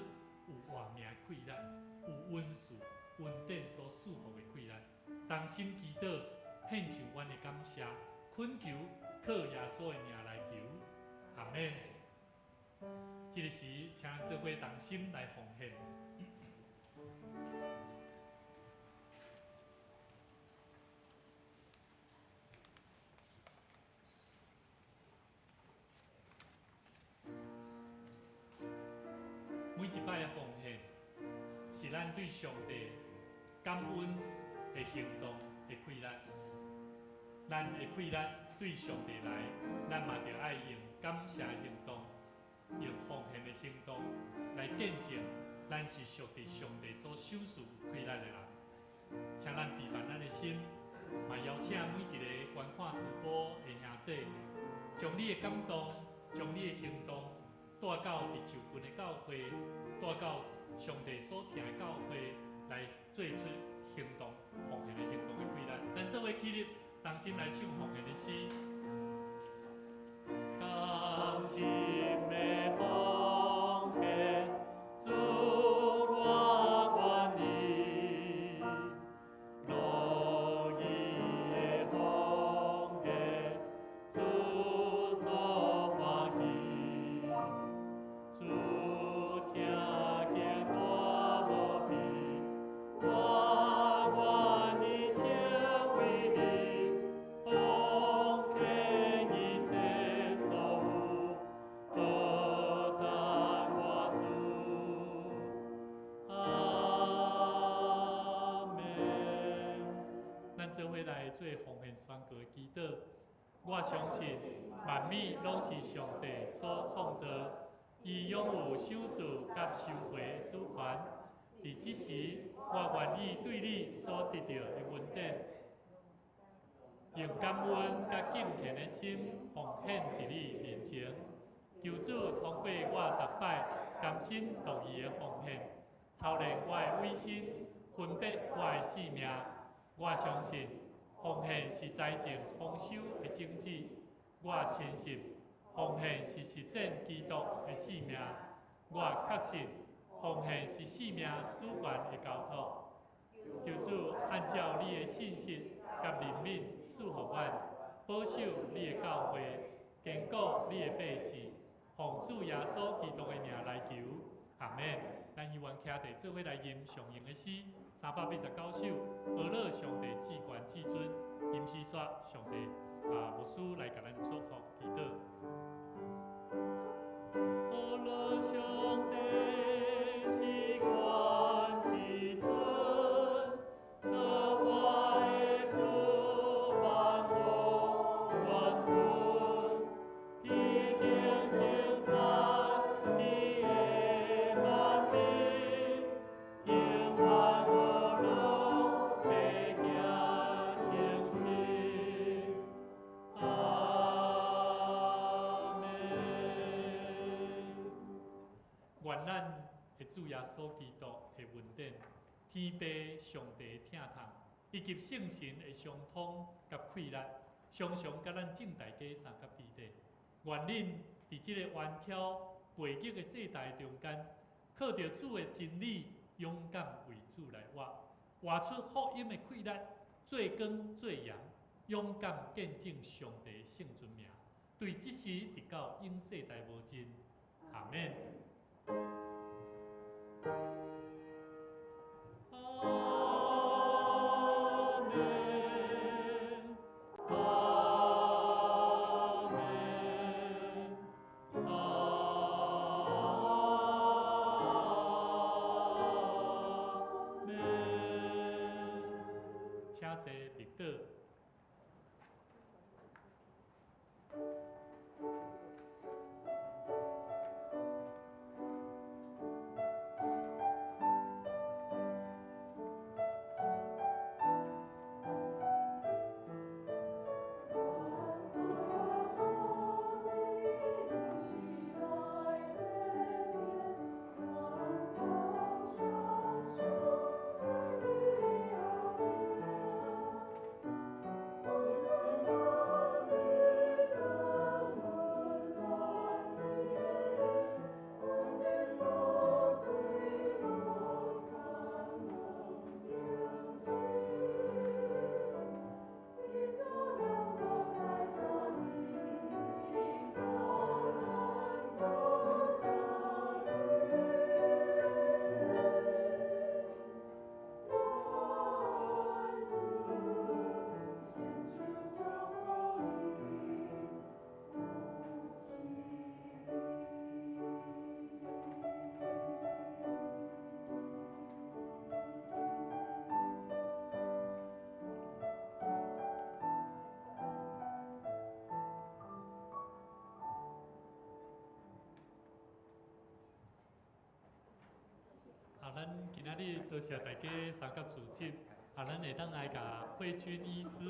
有活命的氣力，有恩賜、恩典所賜予的氣力。同心祈禱，獻上阮的感謝，懇求靠耶穌的名來求，阿們。這个時，請做伙同心來奉獻。每一擺的奉獻，是咱對上帝感恩的行動的氣力。咱的氣力對上帝來，咱嘛著愛用感謝的行動，用奉獻的行動來見證，咱是屬佇上帝所賞賜有氣力的人。請咱備辦咱的心，嘛邀請每一个觀看直播的兄弟，將你的感動，將你的行動帶到佇就近的教會，帶到上帝所疼的教會來做出行動，奉獻的行動的氣力。咱做伙起立，同心來唱奉獻的詩。同心的奉獻，主我願意，樂意的奉獻，主所歡喜，主聽見大無比，我願意成為你，奉獻一切所有，報答我主。阿們。咱做伙來做奉獻宣告的祈禱。我相信萬物攏是上帝所創造，伊擁有賞賜佮收回的主權。佇這時，我願意對你所得著的恩典，用感恩佮敬虔的心奉獻佇你面前。求主通過我逐擺甘心樂意的奉獻，操練我的委身，分別我的性命。我相信奉獻是財政豐收的種子。我深信奉獻是實踐基督的使命。我確信奉獻是生命主權的交託。求主按照你的信實佮憐憫賜予阮，保守你的教會，堅固你的百姓。奉主耶穌基督的名來求，阿們。咱猶原徛佇做伙來吟上用的詩，389首，阿樂上帝至懸至尊，吟詩煞上帝啊，牧師來共咱祝福祈禱。阿樂上帝至懸至尊，造化的主萬福萬坤，天頂聖山，天的萬民，永遠阿樂白行誠實。阿們。願咱的主耶穌基督的恩典，天父上帝的疼痛，以及聖神的相通佮氣力，常常佮咱眾大家相佮佇咧。願恁佇這个頑巧背逆的世代中間，靠著主的真理，勇敢為主來活，活出福音的氣力，做光做鹽，勇敢見證上帝的聖尊名，對這時直到永世代無盡。阿們。阿們，阿們，阿們。請坐默禱。今仔日多謝大家相佮組織，啊，咱會當來共慧君醫師。